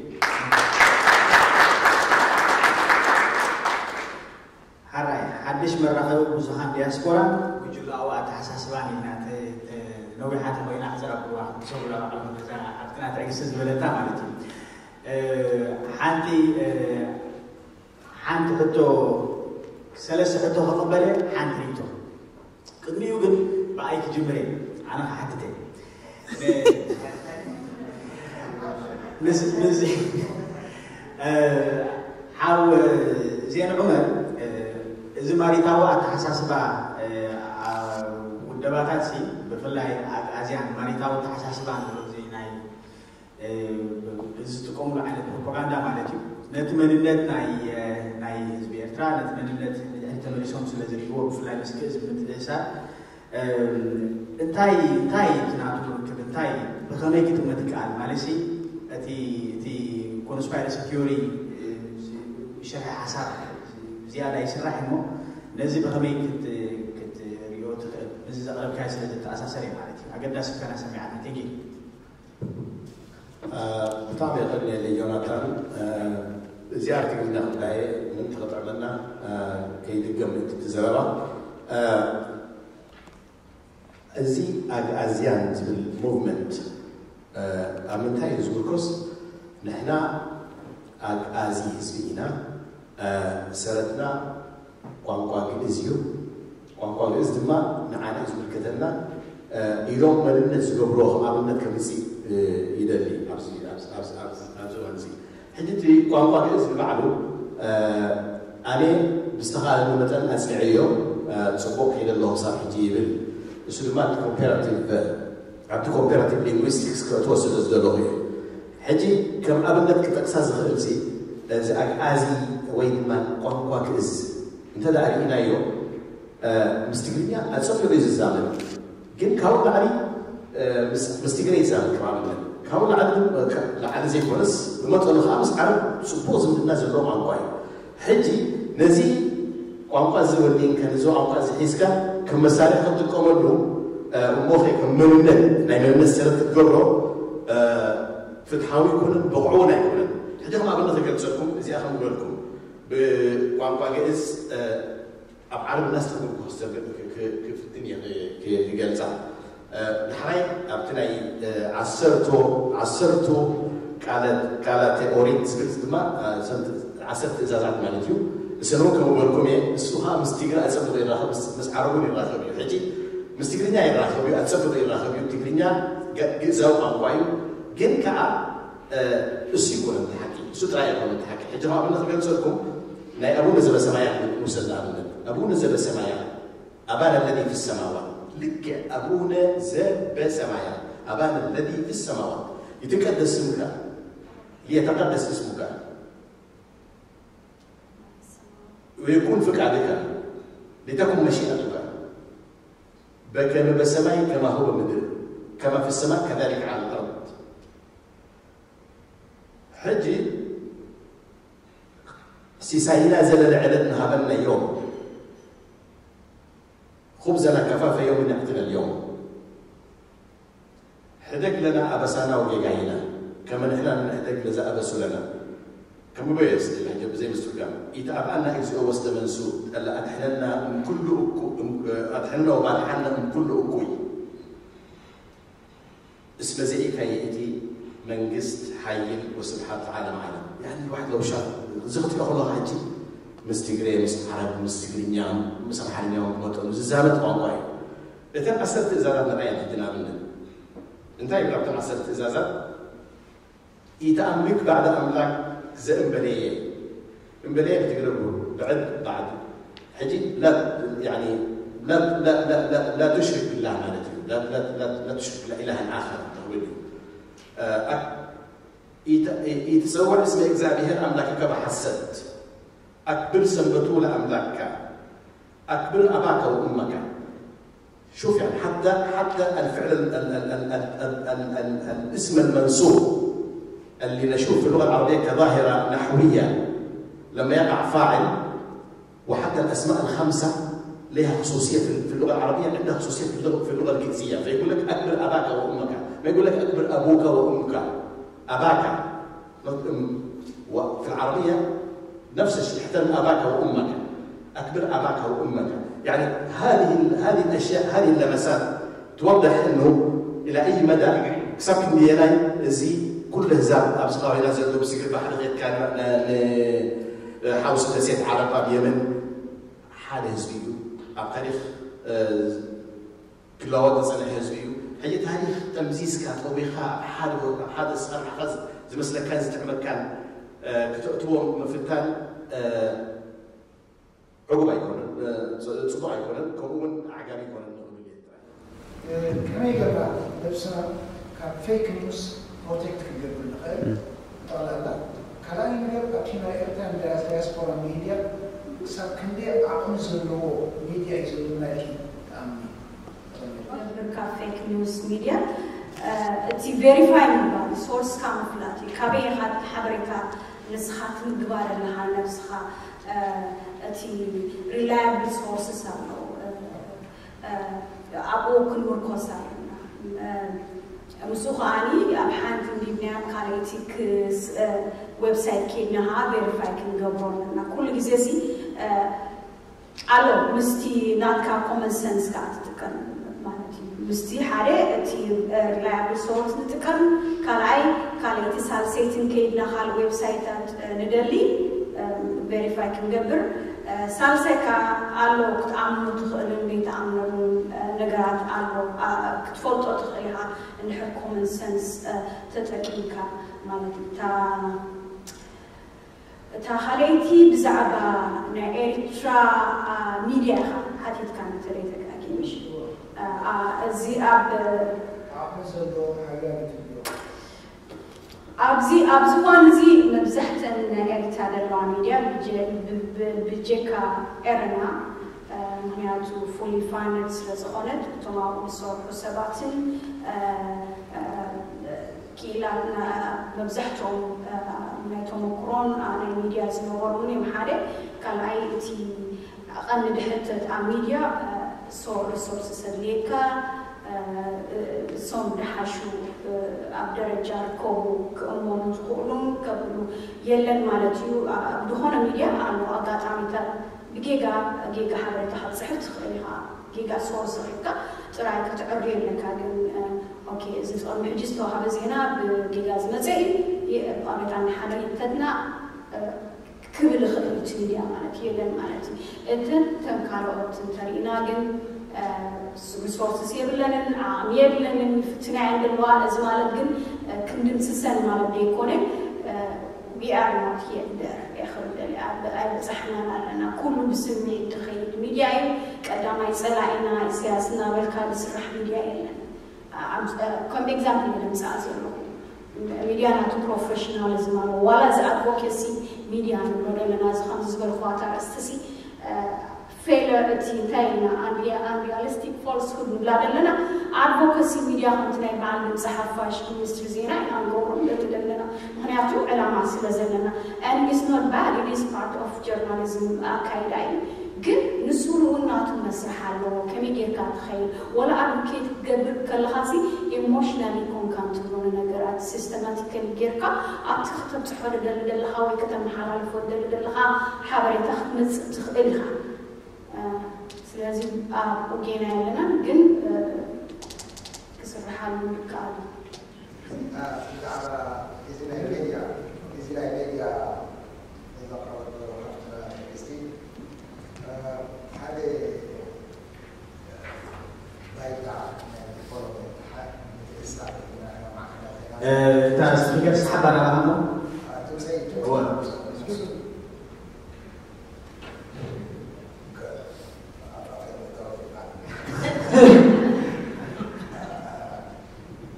ሓራይ ሓድሽ መራኸቢ ብዙሃን ዲያስፖራ ጉጅላዊ ኣተሓሳስባን ኢልና ነዊሓት ኮይና ክዘረብዋ ክሰብላ ባዕሎም ነዛ ኣብትና ትዕግስቲ ዝበለታ ማለት እዩ። ሓንቲ ሓንቲ ሕቶ ሰለስተ ሕቶ ክቕበለ ሓንቲ ሪቶ ቅድሚኡ ግን ብኣይ ክጅምር እየ ኣነ ክሓትተ ሓው ዜን ዑመር እዚ ማሪታዊ ኣተሓሳስባ ውደባታት ሲ ብፍላይ ኣዝያን ማሪታዊ ኣተሓሳስባ ንብሎ እዚ ናይ እዚ ዝጥቀምሉ ዓይነት ፕሮፓጋንዳ ማለት እዩ። ነቲ መንነት ናይ ህዝቢ ኤርትራ ነቲ መንነት ንድሕሪ ተመሊሶም ስለ ዝርእይዎ ብፍላይ ምስ ክእዝ ምትእሳር እንታይ እንታይ እቲ ናቱ ርክብ እንታይ ብኸመይ ክጥመት ይከኣል ማለት ሲ እቲ እቲ conspiracy theory ብሸርሒ ሓሳብ ዝያዳ ይስራሕ እሞ ነዚ ብኸመይ ክትሪኦ ትኽእል? ነዚ ዘቕረብካዮ ስለ ዝተኣሳሰር እዩ ማለት እዩ። ኣገዳሲ ምኳና ሰሚዓና። Thank you። ብጣዕሚ የቐንየለይ ዮናታን። እዚኣ ትግርኛ ክብላ እየ ምእንቲ ክጥዕመና ከይድገም ምእንቲ እቲ ዘረባ። እዚ ኣግኣዝያን ዝብል movement ኣብ ምንታይ እዩ ዝምርኮስ? ንሕና ኣግኣዚ ህዝቢ ኢና። ሰረትና ቋንቋ ግእዝ እዩ። ቋንቋ ግእዝ ድማ ንዓና እዩ ዝምልከተና ኢሎም መንነት ዝገብርዎ ከም ኣብነት ከምፅእ ይደሊ ኣብዚ እዋን እዚ። ሕጂ እቲ ቋንቋ ግእዝ ንባዕሉ ኣነ ብዝተኻእለኒ መጠን ኣፅኒዐዮ ፅቡቕ ከይደ ኣለኹ ክሳብ ሕጂ ይብል። እሱ ድማ ኮምፓራቲቭ ኣብቲ ኮምፓራቲቭ ሊንጉስቲክስ ክእትዎ ስለ ዝደለኹ እዩ። ሕጂ ከም ኣብነት ክጠቅሳ ዝኽእል ሲ እዚ ኣግኣዚ ወይ ድማ ቋንቋ ግእዝ እንተ ደኣ ርኢናዮ ምስ ትግርኛ ኣጸቢቑ እዩ ዝዛመድ። ግን ካብኡ ላዕሊ ምስ ትግረ ይዛመድ። ከም ኣብነት ካብኡ ላዕሊ ላዕሊ ዘይኮነስ ብመጠኑ ከዓ ምስ ዓረብ ጽቡቕ ዝምድና ዘለዎ ቋንቋ እዩ። ሕጂ ነዚ ቋንቋ እዚ ወሊንካ ነዚ ቋንቋ እዚ ሒዝካ ከም መሳርሒ ክትጥቀመሉ እሞ ከም መንነት ናይ መንነት ሰረት ክትገብሮ ፍትሓዊ ኣይኮነን፣ ብቑዕ እውን ኣይኮነን። ሕጂ ከም ኣብነት ክገልፀልኩም እዚኣ ከም ዝበልኩም ብቋንቋ ግእዝ ኣብ ዓረብ እናስተርጎምኩ ክፍትን እየ ክገልፃ። ዳሕራይ ኣብቲ ናይ ዓሰርቶ ዓሰርቶ ቃላት ኦሪት ዝብል ድማ ዓሰርተ ትእዛዛት ማለት እዩ። እሰን እውን ከም ዝበልኩም እየ። እሱ ከዓ ምስ ትግረ ኣፀብቕ ይራኸብ፣ ምስ ዓረብ እውን ይራኸብ እዩ። ሕጂ ምስ ትግርኛ ይራኸብ እዩ፣ ኣፀብቕ ይራኸብ እዩ። ትግርኛ ግእዛዊ ቋንቋ እዩ፣ ግን ከዓ እሱ ይኮነ እቲ ሓቂ፣ እሱ ጥራይ ኣይኮነ እቲ ሓቂ። ሕጂ ንኣብነት ክገልፀልኩም ናይ ኣቡነ ዘበሰማያት ንውሰድ ንኣብነት። ኣቡነ ዘበሰማያት ኣባና ለዚ ፊ ሰማዋት፣ ልክዕ ኣቡነ ዘበሰማያት ኣባና ለዚ ፊ ሰማዋት ይትቀደስ ስምካ ሊየተቀደስ እስሙካ ወየኩን ፍቃድካ ሊተኩን መሺአቱካ በከመ በሰማይ ከማሁ በምድር ከማ ፊ ሰማይ ከዛሊከ ዓለ ልአርድ። ሕጂ ሲሳይና ዘለለ ዕለት ንሃበና ዮም፣ ኹብዘና ከፋፈ ዮም ንዕትነ ልዮም። ሕደግ ለና ኣበሳና ወጌጋይና ከመ ንሕና ንሕደግ ለዘኣበሱ ለና። ከንብቦ እየ ስእሊ ሕጂ ብዘይ ምስትርጋም። ኢተኣብኣና እግዚኦ ወስተ መንሱ፣ ጠለ ኣድሕነና እምኩሉ እኩ-፣ እም-፣ ኣድሕነና ወባልሓና እምኩሉ እኩይ። እስመ ዘኢካ ይእቲ መንግስት ሓይል ወስብሓት ዓለም ዓለም። ያኒ ዋሕድ ለውሻ እዚ ክትሪኦ ከለኻ ሕጂ ምስ ትግሬ፣ ምስ ዓረብ፣ ምስ ትግርኛ፣ ምስ ኣምሓርኛ እውን ክመጠሉ ዝዛመድ ቋንቋ እዩ። እተን ዓሰርተ ትእዛዛት ንርኣየን ሕጂ ንኣብነት እንታይ ይብላ ኣብተን ዓሰርተ ትእዛዛት? ኢተኣምልክ ባዕደ ኣምላክ ዘእምበለየ እምበለየ ብትግርጉ ብዕድ ባዕድ ሕጂ ላ ያኒ ላ ላ ላ ላ ላ ትሽሪክ ቢላህ ማለት እዩ። ላ ላ ላ ላ ትሽሪክ ቢላህ ኢላህን ኣኸር ተኽብል እዩ። ኢትጸውዕ እስመ እግዚኣብሔር ኣምላክከ ብሓሰት ኣክብር ሰንበቱ ለኣምላክካ ኣክብር ኣባከ ወእመከ። شوف، يعني، حتى حتى الفعل ال ال ال ال ال ال ال الاسم المنصوب اللي نشوف في اللغة العربية كظاهرة نحوية، لما يقع فاعل، وحتى الأسماء الخمسة لها خصوصية في في اللغة العربية، عندها خصوصية في اللغة في اللغة الجنسية، فيقول لك: "أكبر أباك وأمك"، ما يقول لك: "أكبر أبوك وأمك"، أباك. وفي العربية نفس الشيء، احترم أباك وأمك، أكبر أباك وأمك. يعني هذه ال- هذه الأشياء، هذه اللمسات توضح أنه إلى أي مدى كسبت ميلاي زي كل هزار أبز قاوينا زدو بسكر بحر غير كان حاوس دسيت عرب أب يمن حال هزبيو أب تاريخ ክለዋወጥ ዝጸንሐ ህዝቢ እዩ። ሕጂ ታሪኽ ጠምዚዝካ ጠዊኻ ሓደ ሓደ ዝሰርሓኻ ዝመስለካን ዝጥዕመካን እ፣ ክተእትዎ ምፍታን እ፣ ዕጉብ ኣይኮነን፣ እ፣ ጽ- ጽቡቕ ኣይኮነን፣ ከምኡ እውን ኣዕጋቢ ኣይኮነን ንኽብል እየ ጥራይ። ከመይ ጌርና ነብስና ካብ ፌክ ኒውስ ፕሮቴክት ክንገብር ንኽእል? ጠቕላላ ካልኣይ ነገር ኣብቲ ናይ ኤርትራ ዲያስ- ዲያስፖራ ሚድያ ክሳብ ክንደይ ዓቕሚ ዘለዎ ሚድያ እዩ ዘለና ኢልኪ ትኣምኒ? ነብር ካብ ፌክ ኒውስ ሚድያ እቲ ቬሪፋይ ምባል ሶርስካ ምፍላጥ እዩ። ካበይ ኢኻ እቲ ሓበሬታ ንስኻ ትምግባር ኣለኻ ንነብስኻ? እቲ ሪላያብል ሶርስስ ኣሎ። ኣብኡ ክንምርኮስ ኣለና። ምስኡ ከዓኒ ኣብ ሓንቲ እንዲብናያ ካልኣይቲ ዌብሳይት ኬድና ከዓ ቬሪፋይ ክንገብሮ ኣለና። ኩሉ ግዜ ሲ ኣሎ ምስቲ ናትካ ኮመን ሰንስ ከዓ ትጥቀም ማለት እዩ። ምስቲ ሓደ እቲ ሪላያብል ሶርስ ንጥቀም፣ ካልኣይ ካልኣይቲ ሳልሰይትን ከይድና ካልእ ዌብሳይታት ንደሊ ቬሪፋይ ክንገብር፣ ሳልሳይ ከዓ ኣሎ ክትኣምኖ ትኽእልን ዘይትኣምነሉን ነገራት ኣሎ ክትፈልጦ ትኽእል ኢኻ እንድሕር ኮመን ሰንስ ተጠቂምካ ማለት እዩ። እታ ካልኣይቲ ብዛዕባ ናይ ኤርትራ ሚድያ ኢኻ ሓቲትካ እንተለይ ተጋጊ ምሽ እዚ ኣብ ዓቕሚ ዘለዎም ሓያሎ ትብሎ ኣብዚ ኣብዚ እዋን እዚ መብዛሕተን ናይ ኤርትራ ዘለዋ ሚድያ ብጀካ ኤረና ምክንያቱ ፉሊ ፋንድ ስለ ዝኾነት እቶም ኣብኡ ዝሰርሑ ሰባትን ክኢላትና መብዛሕትኦም ናይ ተመክሮን ናይ ሚድያ ዝነበሩ እውን እዮም። ሓደ ካልኣይ እቲ ቀንዲ ድሕተት ኣብ ሚድያ ሶ ሪሶርስ ሰድልየካ እሶም ድሓሹ ኣብ ደረጃ ርከቡ ክእመኑ ዝኽእሉ ከብሉ የለን ማለት እዩ። ኣብ ዝኾነ ሚድያ ኣሎ ኣጋጣሚታት ብጌጋ ጌጋ ሓበሬታ ክትፅሕፍ ትኽእል ኢኻ። ጌጋ ሶርስ ረኺብካ ጥራይ ክትዕሪ የለካ። ግን ኦኬ እዚ ዝቐድሚ ሕጂ ዝተዋሃበ ዜና ብጌጋ ዝመፀ እዩ። ይቕሬታ ንሓደ ይተትና ክብል ይኽእል እቲ ሚድያ ማለት የለን ማለት እዩ። እተን እተን ካልኦት እንተሪእና ግን ሪሶርስስ የብለንን፣ ዓቕሚ የብለንን፣ ይፍትና እየን ዘለዋ። እዚ ማለት ግን ክንድምስሰን ማለት ዘይኮነ we are not yet there እየ ክብል ደልየ። ኣብ ኣይበፃሕናን ኣለና። ኩሉ ብስምዒት ዝኸይድ ሚድያ እዩ። ቀዳማይ ፀላኢና ኢሳያስ እናበልካ ዝስራሕ ሚድያ የለን። ከም ኤግዛምፕል እየ ዘምፅኣ ዘለኹ። ሚድያ ናቱ ፕሮፌሽናሊዝም ኣለዎ። ዋላ እዚ ኣድቮኬሲ ሚድያ ንብሎ ዘለና እዚ ከምዚ ዝበልኩ ኣታ ኣርእስቲ ሲ ፌለር እቲ እንታይ ኢልና ኣንሪያሊስቲክ ፎልስሁድ ንብላ ዘለና ኣድቮኬሲ ሚድያ ከምቲ ናይ በዓል ድምፂ ሓፋሽ ሚኒስትሪ ዜና ኢና ንገብሮ ንደሊ ዘለና። ምክንያቱ ዕላማ ስለ ዘለና and it's not bad, it is part of journalism ኣካይዳ እዩ። ግን ንሱ እውን ናቱ መስርሕ ኣለዎ። ከመይ ጌርካ ትኸይድ ወላ ኣድቮኬት ክትገብር ከለኻ ሲ ኢሞሽናል ይኮንካ እንትብሎ ንነገራት ሲስተማቲካሊ ጌርካ ኣብቲ ከተብፅሖ ደሊ ዘለኻ ወይ ከተመሓላልፎ ደሊ ዘለኻ ሓበሬታ ክትመፅእ ትኽእል ኢኻ። ስለዚ ኣብኡ ጌና የለናን፣ ግን ክስርሓሉ ይከኣል። ብዛዕባ እዚ ናይ ሜድያ እዚ ናይ ሜድያ ዘቕረበቶ ሃፍትና መንግስቲ ሓደ ባይታ ናይ ዲቨሎፕመንት ምትእስሳር ማዕከናት እታ ስፒከር ሓባር ኣባሃሞ ትምፀይ እወ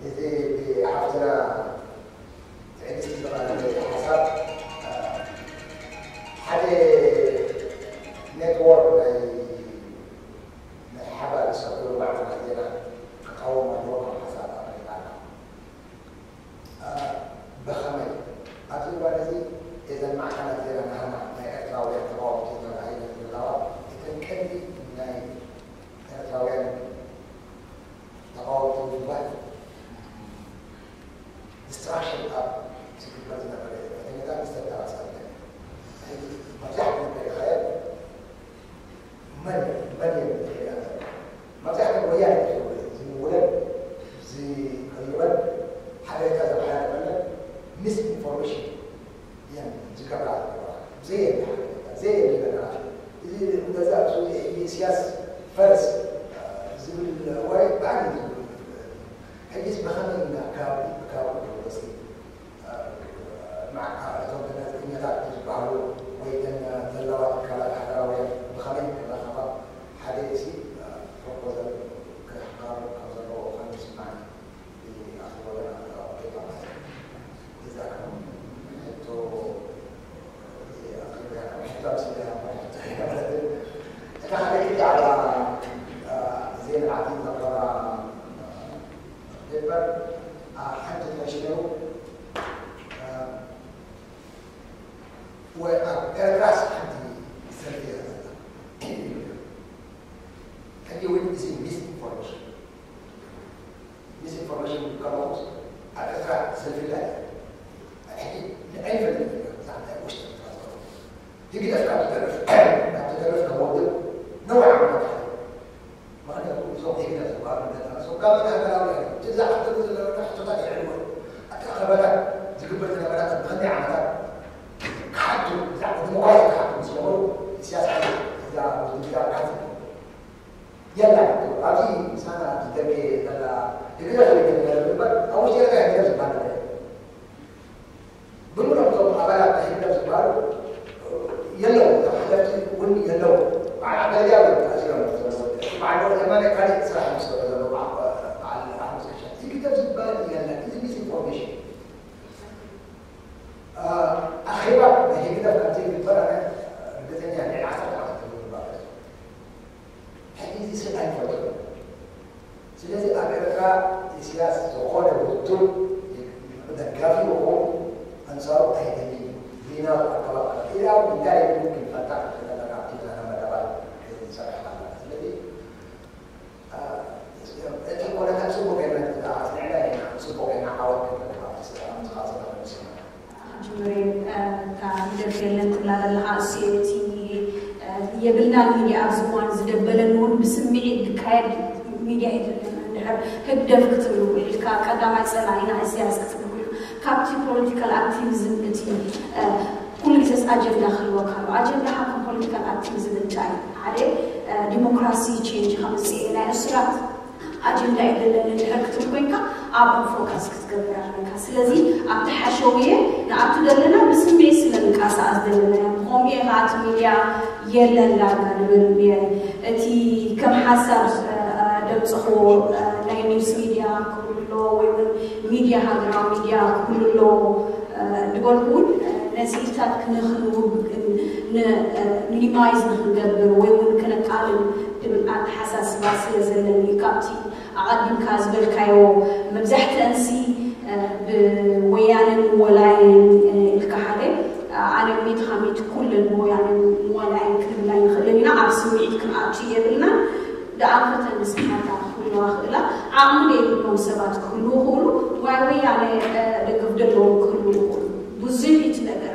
እዚ ሓፍትና ትዕግስቲ ዝቐረበ ሓሳብ ሓደ ኔትወርክ ናይ ናይ ሓባር ዝሰርሕሉ ማዕከናት ክቃወም ኣለዎ ካብ ሓሳብ ኣመሪካ። ብኸመይ ኣብዚ እዋን እዚ እዘን ማዕከናት ዜና ናህና ናይ ኤርትራውያን ተቓወምቲ ተባሂለን ዘለዋ እተን ቀንዲ ናይ ኤርትራውያን ተቓወምቲ ውድባት ዲስትራክሽን ኣብ ዝግበር ዝነበረ ፈተነታት ዝተተባሰለ መብዛሕትኡ ከይኻየድ መን መን እዮም ዝኽእል መብዛሕትኦም ወያነ እዮም ዝምውለን ዝቕይበን ሓበሬታ ዘመሓላለፈለን ሚስ ኢንፎርሜሽን እዮም ዝገብራ ዘለዋ። ዘየለ ሓበሬታ ዘየለ ነገራት እዚ ገዛ እዚ ኢሳያስ ፈረስ ዝብል ወረ ብዓቢ ዝብል ሕጂስ ብኸመይ ኢና ካብ ካብ ወፂ እቶም ጋዜጠኛታት ዝበሃሉ ወይ እተን ዘለዋ ትካላት ሃገራውያን ብኸመይ ክራኸባ ሓደ ርእሲ ፕሮፖዛል ክሕባሩ ከም ዘለዎ ከም ዝስማዓኒ ኣኽብሮና ኣውቂባ ማለት እዩ። እዛ ከም ሕቶ ኣቕሪብያ ከም ሕቶ ኣምሲለያ ማለት እዩ። እታ ካልኣይቲ ብዛዕባ ዜና ዓዲ ዘቕረባ ፔፐር ሓንቲ ትሕሽ ነይሩ ወይ ኣብ ኤርትራስ ሓንቲ ሰልፊ እያ ዘላ። ሕጂ እውን እዚ ሚስ ኢንፎርሜሽን ሚስ ኢንፎርሜሽን ከለኹስ ኣብ ኤርትራ ሰልፊ ኣላ እያ። ሕጂ ንዓይ ይፈልጥ እያ ብዛዕባ ውሽጢ ኤርትራ ዘሎ ህግደፍ ካብ ትደርፍ ካብ ትደርፍ ከም ወድብ ነዊሕ ዓመታት ሓሊፉ። ምኽንያቱ እዞም ህግደፍ ዝበሃሉ ነታ ሶጋመ ሃገራዊ እዮም። እቲ ዝሓተሉ ዝነበረ ሕቶታት የዕልዎ። ኣብቲ ኣኼባታት ዝግበር ዝነበረ ቅድሚ ክንደይ ዓመታት ክሓቱ ብዛዕባ ዲሞክራሲ ክሓቱ ምስ ጀመሩ ኢሳያስ ሓይሊ እዛ ውድብ እዚኣ ክሓት የላ ኣብዚ ምሳና ኣብዚ ደገ ዘላ ህግደፍ ወይ ገለ እምበር ኣብ ውሽጢ ኤርትራ ህግደፍ ዝበሃል ነገር የለን። ብምሉኦም እዞም ኣባላት ናይ ህግደፍ ዝበሃሉ የለዉ፣ እቶም ሓለፍቲ እውን የለዉ። በዓል ዓብደልያ እዮም ተኣሲሮም ዘለዉ። በዓል ዶር የማነ ካልእ ስራሕ እዮም ዝሰርሑ ዘለዉ። በዓል ኣሕመድ ቀሻ ህግደፍ ዝበሃል የለን። እዚ ሚስ ኢንፎርሜሽን ኣኼባ ናይ ህግደፍ ከም ዘይግበር ኣነ ርግጸኛ እየ። ልዕሊ ዓሰርተ ዓመት ተገይሩ ማለት እዩ። ሕጂ እዚ ስቕ ኣይፈልጦን። ስለዚ ኣብ ኤርትራ ኢሳያስ ዝኾነ ውድብ ደጋፊ ይኹን ኣንጻሩ ኣይደልን እዩ። ዜና ኣቀባብላ ኢላ እንታይ ይብል ክንፈልጣ ክንፈልጣ ካብቲ ዘና መደባት ንሰርሕ ኣለና። ስለዚ እቲ ኩነታት ጽቡቕ ጌርና ኣጽኒዕና ኢና፣ ጽቡቕ ጌርና ዓወት ክንረክብ ኣብቲ ስራሕ ንዝቐጽል ንስና። ክጅምር እየ። እታ ህግደፍ የለን ትብላ ዘለኻ እሱ እቲ የብልናን ሚድያ ኣብዚ እዋን ዝደበለን እውን ብስምዒት ዝካየድ ሚድያ እዩ ዘለና። እንድሕር ህግደፍ ክትብሉ ኢልካ ቀዳማይ ጸላኢና ኢሳያስ ክትብሉ ኢልካ ካብቲ ፖለቲካል ኣክቲቪዝም እቲ ኩሉ ግዜስ ኣጀንዳ ክህልወካ ኣሎ። ኣጀንዳኻ ከም ፖለቲካል ኣክቲቪዝም እንታይ እዩ? ሓደ ዲሞክራሲ ቼንጅ ከምፅእ እየ ናይ እሱራት ኣጀንዳ እዩ ዘለኒ እንድሕር ክትብል ኮይንካ ኣብኡ ፎካስ ክትገብር ኣለካ። ስለዚ ኣብቲ ሓሸውየ ንኣቱ ዘለና ብስምዒት ስለ ንንቀሳቐስ ዘለና እያ። ብኸምኡ እየ ከዓ እቲ ሚድያ የለን ዳርጋ ንብል እየ። እቲ ከም ሓሳብ ደምፅኽዎ ናይ ኒውስ ሚድያ ክህሉ ኣለዎ ወይ እውን ሚድያ ሃገራዊ ሚድያ ክህሉ ኣለዎ ዝበልኩ እውን ነዚኢታት ንክንውብ ሚኒማይዝ ንክንገብር ወይ እውን ክነቃልል ትብል ኣተሓሳስባ ስለ ዘለኒ እዩ። ካብቲ ኣቐዲምካ ዝበልካዮ መብዛሕትአንሲ ብወያነን ወላይን ኢልካ ሓደ ኣነ ሚእቲ ካብ ሚእቲ ኩለን ብወያነን ወላይን ክንብል ኣይንኽእልን ኢና። ኣብ ስምዒት ክንኣቱ የብልና። ደኣ ፈተን ንስሓታ ክህልዋ ክእላ ዓቕሚ ዘይብሎም ሰባት ክህልዉ ይኽእሉ፣ ናይ ወያነ ደገፍ ዘለዎም ክህልዉ ይኽእሉ። ብዙሕ እቲ ነገራት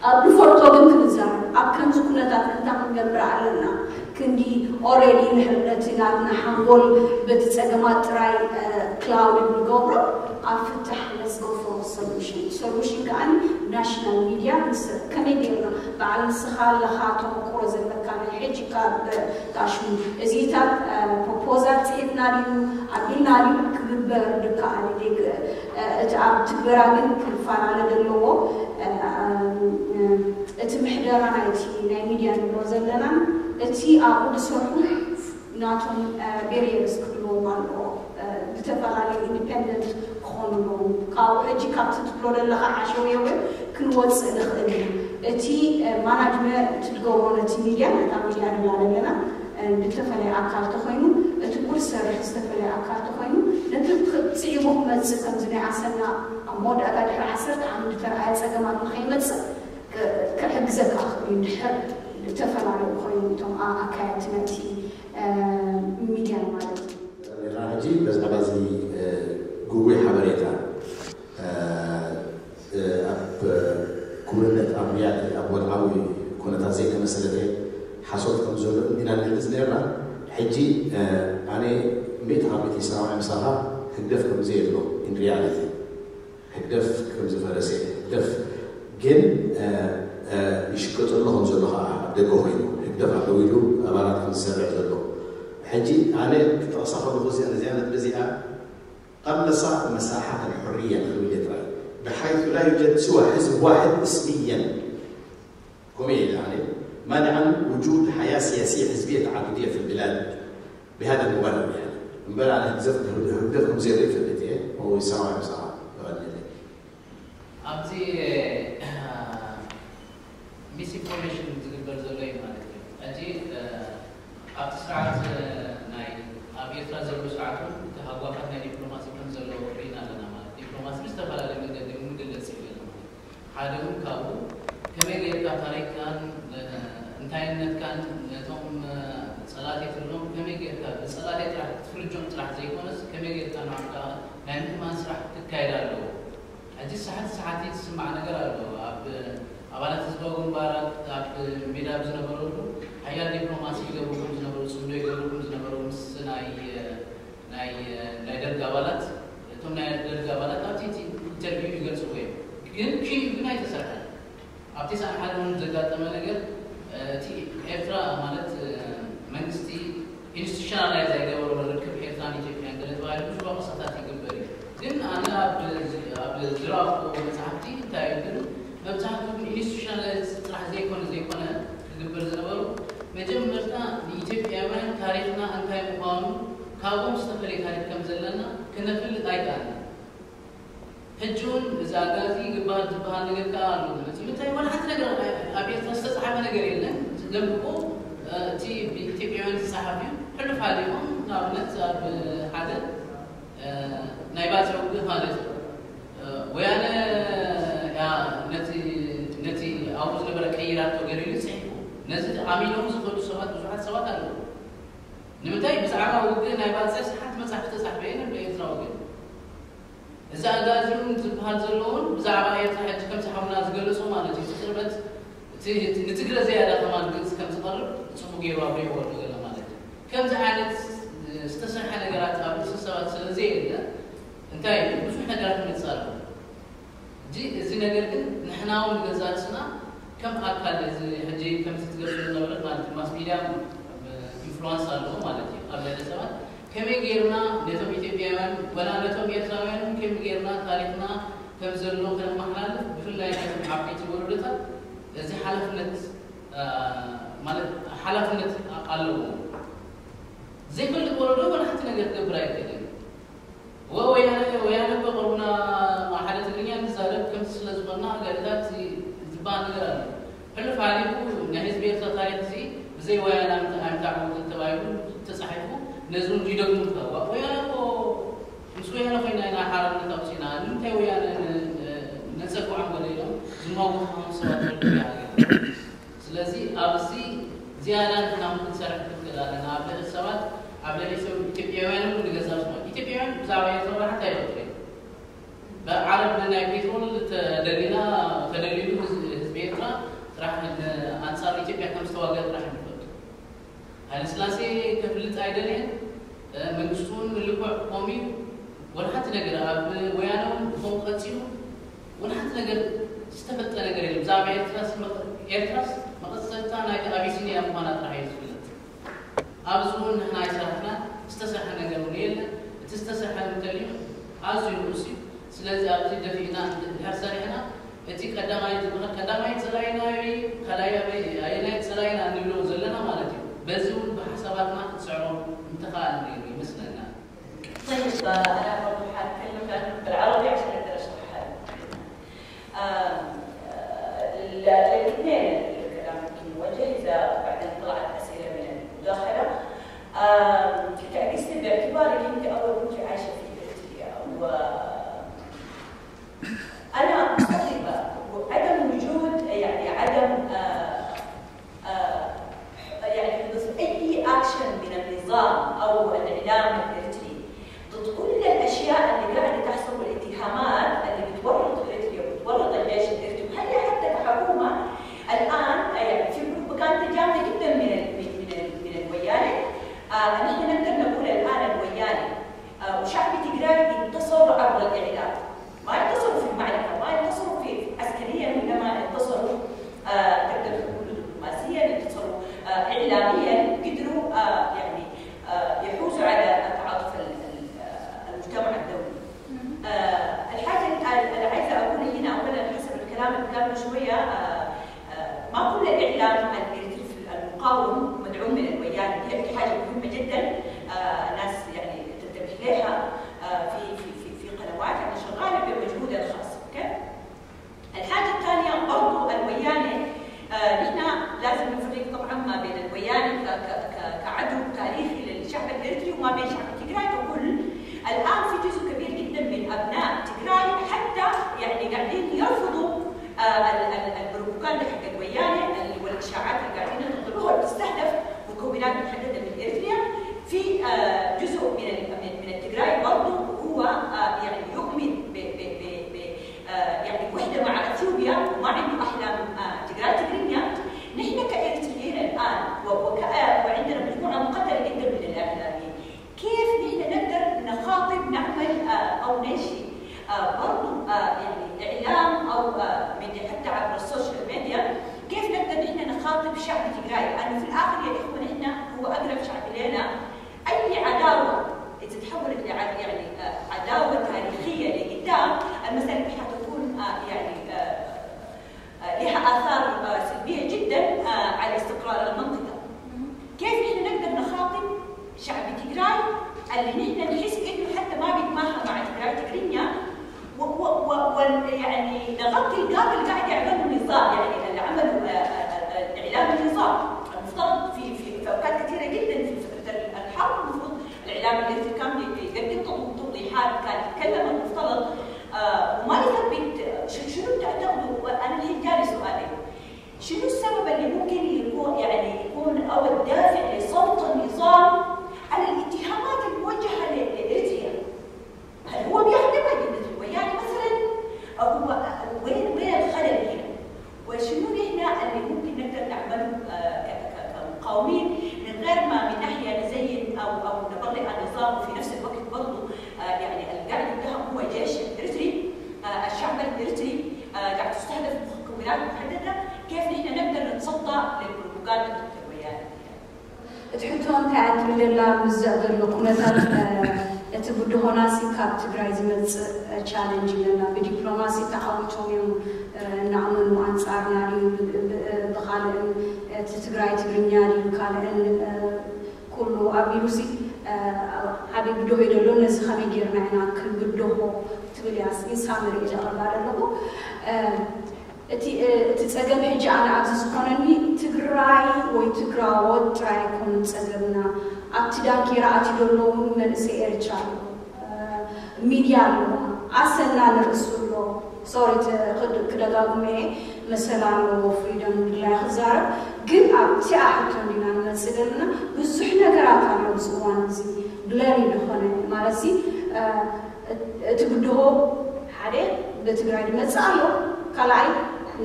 ኣብ ንፈልጦ ግን ክንዛረብ ኣብ ከምዚ ኩነታት እንታይ ክንገብር ኣለና? ክንዲ ኦሬዲ ንሕነቲ ናትና ሓንጎል በቲ ጸገማት ጥራይ ክላውድ ንገብሮ ኣብ ፍታሕ let's go for solution። Solution ከኣ ናሽናል ሚድያ ንስር ከመይ ጌርና በዓል ንስኻ ኣለኻ ተመክሮ ዘለካ ናይ ሕጂ ካብ ጋሽሙ እዚታት ፕሮፖዛል ጽሒፍና ድዩ ኣቢልና ድዩ ክግበር ድከኣል ዴግ እቲ ኣብ ትግበራ ግን ክፈላለ ዘለዎ እቲ ምሕደራ ናይቲ ናይ ሚድያ ንብሎ ዘለናን እቲ ኣብኡ ዝሰርሑ ናቶም ቤሪየርስ ክህልዎም ኣለዎ። ዝተፈላለዩ ኢንዲፔንደንት ክኾኑ ኣለዎም። ካብኡ ሕጂ ካብቲ ትብሎ ዘለኻ ሓሸውየ እውን ክንወፅእ ንኽእል እዩ። እቲ ማናጅመንት ትገብሮ ነቲ ሚድያ ነታ ሚድያ ንብላ ዘለና ብዝተፈለየ ኣካል ተኾይኑ እቲ ኩል ዝሰርሕ ዝተፈለየ ኣካል ተኾይኑ ክመጽእ ከም ዝነኣሰና ኣብ መወዳእታ ድሕሪ ዓሰርተ ዓመት ዝተረኣየ ጸገማት ንኸይመጽእ ክ- ክሕግዘካ ክእል እዩ። ድሕር ዝተፈላለዩ ኮይኑ እቶም ኣ- ኣካየድቲ ናይቲ ሚድያ ማለት እዩ። ና ሕጂ በዛዕባ እዚ ግጉይ ሓበሬታ ኣብ ክውንነት ኣብ ሪያድ ኣብ ወድዓዊ ኩነታት ዘይተመሰረተ ሓሶት ከም ዘሎ እንዲና ንገልጽ ነርና። ሕጂ ኣነ ሚእቲ ካብ ሚእቲ ይሰማማዕ ምሳኻ ህግደፍ ከም ዘየሎ ኢን ሪያሊቲ ህግደፍ ከም ዝፈረሰ ህግደፍ ግን ይሽቀጠሉ ከም ዘሎ ከዓ ኣብ ደገ ኮይኑ ህግደፍ ኣለዉ ኢሉ ኣባላት ከም ዝሰርዕ ዘሎ ሕጂ ኣነ ክጠቕሳ ከለኹ እዚኣ ነዚኣ ነጥቢ እዚኣ قلص مساحات الحرية الخلوية بحيث لا يوجد سوى حزب واحد اسميا كوميدي يعني منعا وجود حياة سياسية حزبية تعددية في البلاد بهذا المبرر يعني امبارح أنا هدف هدف مزيد في البيت هو يسمع بصراحة ኣብዚ ሚስኢንፎርሜሽን ዝግበር ዘሎ እዩ ማለት እዩ። ሕጂ ኣብቲ ስርዓት ናይ ኣብ ኤርትራ ዘሎ ስርዓት እውን እቲ ሃጓፋት ናይ ዲፕሎማሲ ከም ዘለዎ ርኢና ኣለና ማለት ዲፕሎማሲ ብዝተፈላለየ መንገዲ ምግለፅ ይኽእል ማለት ሓደ እውን ካብኡ ከመይ ጌርካ ታሪክካን እንታይነትካን ነቶም ፀላእቲ ትብሎም ከመይ ጌርካ ብፀላእቲ ጥራሕ ትፍርጆም ጥራሕ ዘይኮነስ ከመይ ጌርካ ንዓካ ናይ ምእማን ስራሕ ክካየድ ኣለዎ። ሕጂ ሰሓት ሰሓት ዝስማዕ ነገር ኣሎ ኣብ ኣባላት ህዝባዊ ግንባራት ኣብ ሜዳ ኣብ ዝነበረሉ ሓያል ዲፕሎማሲ ይገብሩ ከም ዝነበሩ ፅምዶ ይገብሩ ከም ዝነበሩ ምስ ናይ ናይ ናይ ደርግ ኣባላት እቶም ናይ ደርግ ኣባላት ኣብቲ ኢንተርቪው ይገልፅዎ እዮም ግን ኪዩ ግን ኣይተሰርሐን ኣብቲ ሰዓት ሓደ እውን ዘጋጠመ ነገር እቲ ኤርትራ ማለት መንግስቲ ኢንስቲቱሽናላይዝ ኣይገበሮ ርክብ ኤርትራን ኢትዮጵያን ገለ ተባሂሉ ብዙ ወቀሳታት ይግበር እዩ ግን ኣነ ኣብ ዝረኣኹ መፅሓፍቲ እንታይ ግን መብዛሕትኡ ግን ኢንስቲቱሽናላይዝ ጥራሕ ዘይኮነ ዘይኮነ ክግበር ዝነበሩ መጀመርታ ንኢትዮጵያውያን ታሪክና እንታይ ምዃኑ ካብኦም ዝተፈለየ ታሪክ ከም ዘለና ክነፍልጥ ኣይከኣልና ሕጂ እውን እዚ ኣጋዚ ግባር ዝበሃል ነገር ከዓ ኣሎ ዝመፅእ ምንታይ ዋላ ሓንቲ ነገር ኣብ ኤርትራ ዝተፃሓፈ ነገር የለን ዘንብቦ እቲ ብኢትዮጵያውያን ዝፀሓፍ እዩ ሕሉፍ ሓሊፎም ንኣብነት ኣብ ሓደ ናይ ባፅዕ ውግእ ማለት እዩ ወያነ ነቲ ኣብኡ ዝነበረ ቀይራቶ ገሊሉ ፅሒፉ ነዚ ኣሚኖም ዝኸዱ ሰባት ብዙሓት ሰባት ኣለዉ ንምንታይ ብዛዕባ ውግእ ናይ ባፅዕ ሓንቲ መፅሓፍ ዝተፃሕፈ የለን ብኤርትራ ውግእ እዚ ኣጋዚኡ ዝበሃል ዘለውን ብዛዕባ ኤርትራ ሕጂ ከምዚ ሓውና ዝገለጾ ማለት እዩ እቲ ቅርበት ንትግረ ዘያዳ ከማን ግልፂ ከም ዝቐርብ ፅቡ ገይሩ ኣብሪዎ ኣሎ ገለ ማለት እዩ ከምዚ ዓይነት ዝተሰርሐ ነገራት ኣብ ርእሲ ሰባት ስለ ዘየለ እንታይ ብዙሕ ነገራት ይመፅእ ኣሎ እዚ ነገር ግን ንሕና እውን ንገዛእ ርእስና ከም ኣካል እዚ ሕጂ ከምዚ ትገብር ዝነበረት ማለት እዩ ማስ ሚድያ ኢንፍሉዋንስ ኣለዎ ማለት እዩ ኣብ ልዕሊ ሰባት ከመይ ጌርና ነቶም ኢትዮጵያውያን ወላ ነቶም ኤርትራውያን እውን ከመይ ጌርና ታሪክና ከም ዘሎ ከነመሓላልፍ ብፍላይ ነቶም ዓበይቲ ወለዶታት እዚ ሓላፍነት ማለት ሓላፍነት ኣለዎ ዘይፈልጥ ወለዶ ወላ ሓንቲ ነገር ክገብር ኣይክእልን ወወያነ ወያነ እኮ ቅርብና ሓደ ትግርኛ ንዛረብ ከምዚ ስለ ዝኾንና ገለታት ዝበሃል ነገር ኣሎ ሕሉፍ ሓሊፉ ናይ ህዝቢ ኤርትራ ታሪክ እዚ ብዘይ ወያነ ኣይምታዕወትን ተባሂሉ ተፃሒፉ ነዚ እውን ይደግሙ ንከዋ ወያነ እኮ ምስ ወያነ ኮይና ኢና ሓርነት ኣውፂና ንምንታይ ወያነ ነፀግዖም ገለ ኢሎም ዝመጉኻም ሰባት ወልዱ ስለዚ ኣብዚ ዝያዳ ንሕና ክንሰርሕ ክንክእል ኣለና ኣብ ልዕሊ ሰባት ኣብ ልዕሊ ሰብ ኢትዮጵያውያን እውን ንገዛእ ርእስና ኢትዮጵያውያን ብዛዕባ ኤርትራ ሓንቲ ኣይፈልጡ እዮም ብዓረብ ናይ ፔትሮል ተደሊና ተደሊሉ ህዝቢ ኤርትራ ጥራሕ ኣንፃር ኢትዮጵያ ከም ዝተዋገ ጥራሕ ንፈልጡ ሃይለስላሴ ከፍልጥ ኣይደልየን መንግስቱ እውን ልክዕ ከምኡ እዩ ወላ ሓንቲ ነገር ኣብ ወያነ እውን ብኸምኡ ቀፂሉ ወላ ሓንቲ ነገር ዝተፈልጠ ነገር የለን ብዛዕባ ኤርትራስ ኤርትራስ መቐፀልታ ናይ ኣቢሲኒያ ምዃና ጥራሕ እዩ ዝፍለጥ ኣብዚ እውን ንሕና ኣይሰራሕና ዝተሰርሐ ነገር እውን የለን እቲ ዝተሰርሐ እንተልዩ ኣዝዩ ንኡስ እዩ ስለዚ ኣብዚ ደፊእና እንድሕር ሰሪሕና እቲ ቀዳማይ ዝበሃል ቀዳማይ ፀላኢና ኣበይ ካልኣይ ኣበይ ኣየናይ ፀላኢና እንብሎ ዘለና ማለት እዩ በዚ እውን ብሓሳባትና ክንስዕሮም ምተኸኣለ ነይሩ ይመስለና طيب أنا برضو حاتكلم لأنه بالعربي عشان أقدر أشرحها لكم. آم، آه، للاثنين الكلام يمكن موجه إذا بعدين طلعت أسئلة من المداخلة. آم، تعقيستي باعتبارك أنت أول كنت عايشة في تركيا و الإشاعات اللي قاعدين ينقلوها بتستهدف مكونات محددة من إريتريا في آه، جزء من ال- من من التجراي برضه هو آه، يعني يؤمن ب- ب- ب- ب- آه، يعني وحدة مع أثيوبيا وما عنده أحلام آه، تجراي تجرينيا. نحن كإريتريين الآن و- وك- آه، وعندنا مجموعة مقدرة جدا من الإعلاميين، كيف نحن نقدر نخاطب نعمل آه، أو ننشئ آه، برضو آه، يعني إعلام أو آه، من حتى عبر السوشيال ميديا، كيف نقدر نحن نخاطب شعب تجراي؟ لأنه في الآخر يا إخوة نحن هو أقرب شعب لنا. أي عداوة إذا تحولت لعد يعني آه، عداوة تاريخية لقدام، المسألة دي حتكون آه، يعني آه، آه، لها آثار آه، سلبية جدا آه، على استقرار المنطقة. كيف نحن نقدر نخاطب شعب تجراي اللي نحن نحس إنه حتى ما بيتماهى مع تجراي تجرينيا و- و- و- وال- يعني نغطي الجاب اللي قاعد يعمله النظام، يعني اللي عمله آه، آه، آه، آه، إعلام النظام. المفترض في في في أوقات كثيرة جدا في فترة الحرب المفروض الإعلام الإريتري كان بي- بيقدم توضيحات، كان يتكلم المفترض آه، وما يثبت شو- شنو بتعتقدوا؟ أنا الحين جالي سؤالين. شنو السبب اللي ممكن يكون يعني يكون أو الدافع لسلط النظام على الاتهامات الموجهة لإريتريا؟ هل هو بيخدمها بالنسبة يعني مثلا هو وين وين الخلل هنا؟ وشنو نحن اللي ممكن نقدر نعمله آه، ك- ك- كمقاومين من غير ما من ناحية نزين أو أو نبرئ النظام وفي نفس الوقت برضه آه، يعني القاعد يتهم هو جيش إريتري آه، الشعب الإريتري آه، قاعد تستهدف مكونات محددة، كيف نحن نقدر نتصدى للبروباغندا ضد الويان؟ እቲ ሕቶ እንታይ ኣትብል ዘላ ምስ ዘሎ ኩነታት እቲ ብድሆናሲ ካብ ትግራይ ዝመፅእ ቻለንጅ ኣለና። ብዲፕሎማሲ ተዓዊቶም እዮም እናእመኑ ኣንፃርና ድዩ ብካልእን እቲ ትግራይ ትግርኛ ድዩ ካልእን ኩሉ ኣቢሉሲ ዓብዪ ብድሆ እዩ ዘሎ። ነዚ ከመይ ጌርና ኢና ክንብድሆ ትብል እያ ኢንሳመሪ ዘቕርባ ዘለኹ። እቲ እቲ ጸገም ሕጂ ኣነ ኣብዚ ዝኾነኒ ትግራይ ወይ ትግራዎት ጥራይ ኣይኮኑን ጸገምና። ኣብቲ ዳንኬራ ኣትዩ ዘሎ እውን መንእሰይ ኤርትራ ኣሎ፣ ሚድያ ኣለዋ፣ ኣሰና ንርእሱ ኣሎ። ሶሪ ክደጋግሞ እየ፣ መሰል ኣለዎ ፍሪደም ድላይ ክዛረብ። ግን ኣብቲኣ ሕቶ እንዲና ንመጽእ ዘለና። ብዙሕ ነገራት ኣሎ ኣብዚ እዋን እዚ ብለሪ ዝኾነ ማለት ሲ እቲ ብድሆ ሓደ ብትግራይ ዝመፅእ ኣሎ፣ ካልኣይ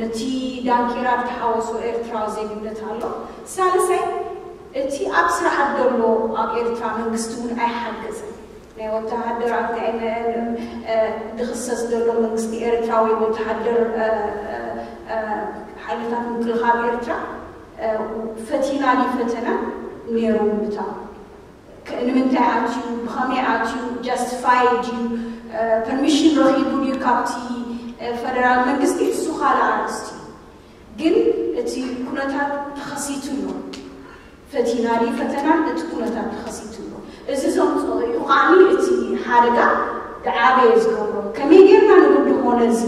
ነቲ ዳንኬራ ዝተሓወሶ ኤርትራዊ ዜግነት ኣሎ፣ ሳልሳይ እቲ ኣብ ስርዓት ዘሎ ኣብ ኤርትራ መንግስቲ እውን ኣይሓገዘን። ናይ ወተሃደራት ናይ ድኽሰስ ዘሎ መንግስቲ ኤርትራ ወይ ወተሃደር ሓይልታት ምክልኻል ኤርትራ ፈቲና ድዩ ፈተና ነይሩ ምታው ንምንታይ ኣትዩ ብኸመይ ኣትዩ ጃስቲፋይ ድዩ ፐርሚሽን ረኺቡ ድዩ ካብቲ ፈደራል መንግስቲ እሱ ካልእ ኣርእስቲ ግን እቲ ኩነታት ተኸሲቱ ኣሎ ፈቲና ድዩ ፈተናን እቲ ኩነታት ተኸሲቱ ኣሎ እዚ ዘምፅኦ እዩ ከዓኒ እቲ ሓደጋ ዝዓበየ ዝገብሮ ከመይ ጌርና ንብድሆ ነዚ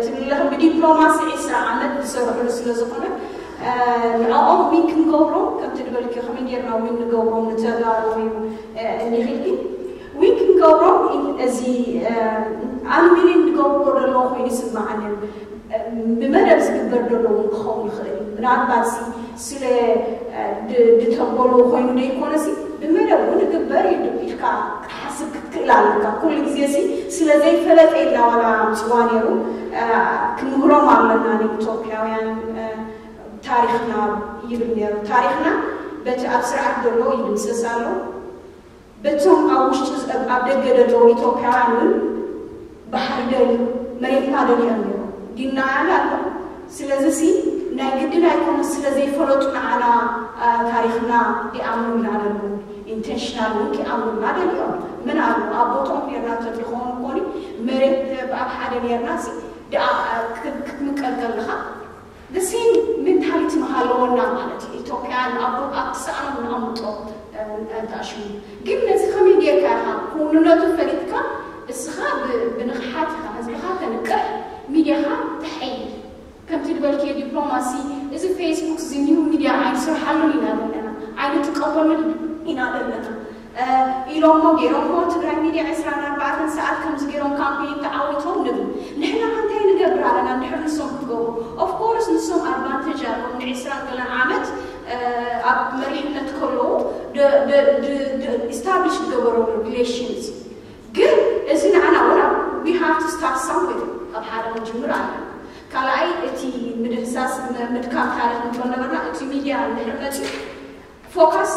ትብለኺ ብዲፕሎማሲ ዕስራ ዓመት ዝሰርሕሉ ስለ ዝኾነ ንዕኦም ዊን ክንገብሮም ከምቲ ዝበልኪ ከመይ ጌርና ዊን ንገብሮም ንተጋሩ እዩ እንዲኺልኪ ዊን ክንገብሮም እዚ ኣነ ዊን ንገብሮ ዘለዎ ኮይኑ ይስምዓኒ ብመደብ ዝግበር ዘሎ እውን ክኸውን ይኽእል እዩ ምናልባት ስለ ዝተበሉ ኮይኑ ዘይኮነሲ ብመደብ እውን ዝግበር እዩ ኢልካ ክትሓስብ ክትክእል ኣለካ ኩሉ ግዜ ሲ ስለ ዘይፈለጠ ኢልና ዋላ ኣምፅዋ ነይሩ ክንምህሮም ኣለና ንኢትዮጵያውያን ታሪክና ይብል ነይሩ ታሪክና በቲ ኣብ ስርዓት ዘሎ ይድምሰስ ኣሎ በቶም ኣብ ውሽጢ ኣብ ደገ ዘለዉ ኢትዮጵያውያን እውን ባሕሪ ደልዩ መሬትና ደልዮም እዮም ዲናዓል ኣሎ ስለዚ ሲ ናይ ግድን ኣይኮነ ስለ ዘይፈለጡ ንዓና ታሪክና ይኣምኑ ኢና ደለዉ ኢንቴንሽናል እውን ይኣምኑና ደልዮም ምን ኣሎ ኣብ ቦትኦም ኔርና ተድኾኑ ኮኒ መሬት ኣብ ሓደ ኔርና ሲ ክትምቀል ከለካ The same mentality ምሃለወና ማለት እዩ ኢትዮጵያን ኣብ ኣብቲ ሰኣኖም ንኣምጦ እንተኣሽሙ ግን ነዚ ከመይ ጌርካ ኢኻ ክውንነቱ ፈሊጥካ እስኻ ብንቕሓት ኢኻ ህዝብኻ ተንቅሕ ሚድያኻ ተሐይል ከምቲ ዝበልክዮ ዲፕሎማሲ እዚ ፌስቡክ እዚ ኒው ሚድያ ኣይንሰርሓሉን ኢና ዘለና ኣይንጥቀመሉን ኢና ዘለና ኢሎሞ ገይሮሞ ትግራይ ዕስራን ኣርባዕተን ሰዓት ከምዚ ገይሮም ካምፔን ተዓዊቶም ንብል። ንሕና ከ እንታይ ንገብር ኣለና? እንድሕር ንሶም ክገብሩ፣ ኦፍኮርስ ንሶም ኣድቫንቴጅ ኣለዎም። ንዕስራን ገለን ዓመት ኣብ መሪሕነት ከለዉ ኢስታብሊሽ ዝገበረሉ ሪሌሽንስ። ግን እዚ ንዓና እውን we have to start somewhere፣ ካብ ሓደ ክንጅምር ኣለና። ካልኣይ እቲ ምድህሳስ ምድካም ታሪክ ንብሎ ነበርና። እቲ ሚድያ እንድሕር መፅኡ ፎካስ